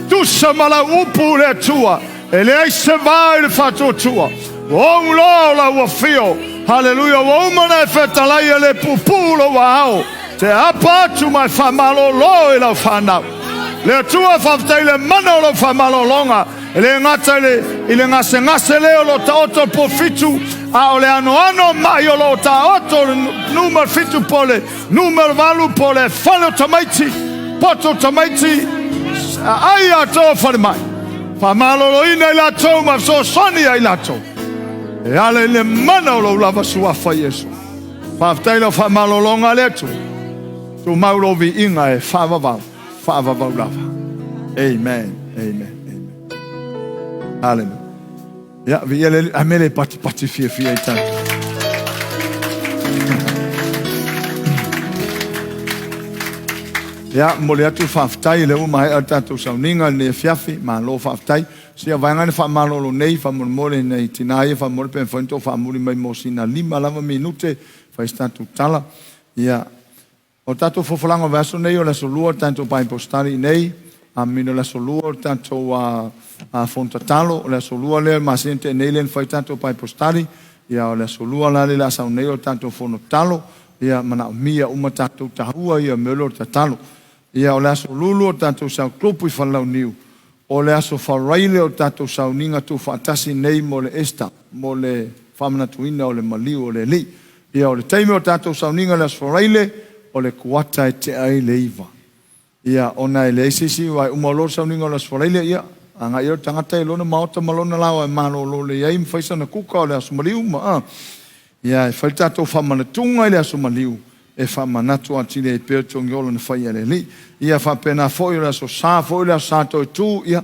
Tusa ma lau upu le Atua, e leai se va i le faatuatua. Ua ou loa o lau afio, haleluia, ua uma ona e fetalai e le puupuu lou aao, te apa atu ma e faamalolo i lau fanau. Le Atua, faafetai i le mana o lau faamalologa, E le gata i le, i le gasegase lea o lo o taoto le po fitu, a o le anoano mai o lo o taoto le numera fitu po le numera valu po le fale o tamaiti, poto o tamaiti, ai atoa falemai. Faamaloloina i latou ma fesoasoani ai latou. E ala i le mana o lou lava suafa Iesu. Faafetai lau faamalologa a le Atua. Tumau lou viiga e faavavau. Faavavau lava. Amen. Amen. Amen. Hallelujah. Ia, viia le Alii. A mea le patipati fiafia i tatou. Ia, momoli atu le faafetai o lea ua maea le tatou sauniga i lenei afiafi. Malo faafetai. Sia vaega na faamalolo nei, faamolemole nai tina ia faamolemole pe mafai ona tou faamuli mai mo sina lima lava minute, fai se tatou tala. Ia, O le tatou fofolaga o le vaiaso nei, o le aso Lua o le tatou Bible study nei, amina, o le aso Lua o le tatou fono tatalo, o le aso Lua lea o le masina na tea nei lea na fai tatou Bible study, ia o le aso Lua la lea o le a sau nei o le tatou fono tatalo, ia manaomia uma tatou taua ia mea lea o le tatalo. Ia o le aso Lulu o le tatou Cell Group i Falelauniu, o le aso Faraile o le tatou sauniga tuufaatasi nei mo le Easter, mo le faamanatuina o le maliu o le Alii. Ia, o le taimi o le tatou sauniga i le Aso Faraile, o le kuata e tea ai le iva. Ia, ona e leai se isi, aua e uma loa le sauniga o le Aso Faraile, ia, agai loa le tagata i lona maota ma lona laoa e malolo lelei ai ma fai sana kuka o le Aso Maliu ma, a. Ia, e fai le tatou faamanatuga i le Aso Maliu, e faamanatu atili ai pea le togiola na fai e le Alii. Ia, faapena foi o le Aso Sa foi, o le Aso Sa toe tu, ia,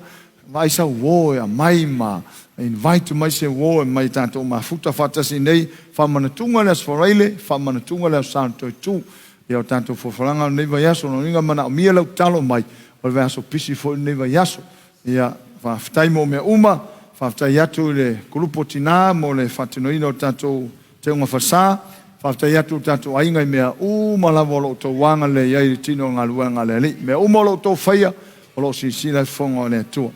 Vaai sau uo e aumai ma invite mai se uo e mai tatou mafuta faatasi nei, faamanatuga le Aso Faraile, faamanatuga le Aso Sa le toe tu. Ia o tatou folafolaga o lenei vaiaso, lona uiga manaomia lau tatalo mai, o le vaiaso pisi foi lenei vaiaso. Ia faafetai mo mea uma, faafetai atu i le kulupu o tina mo le faatinoina o tatou teuga falesa, faafetai atu i le tatou aiga i mea uma lava o lo o outou agalelei ai i le tino o le galuega a le Alii. Mea uma o lo o outou faia, O lo o silasila le fofoga o le Atua.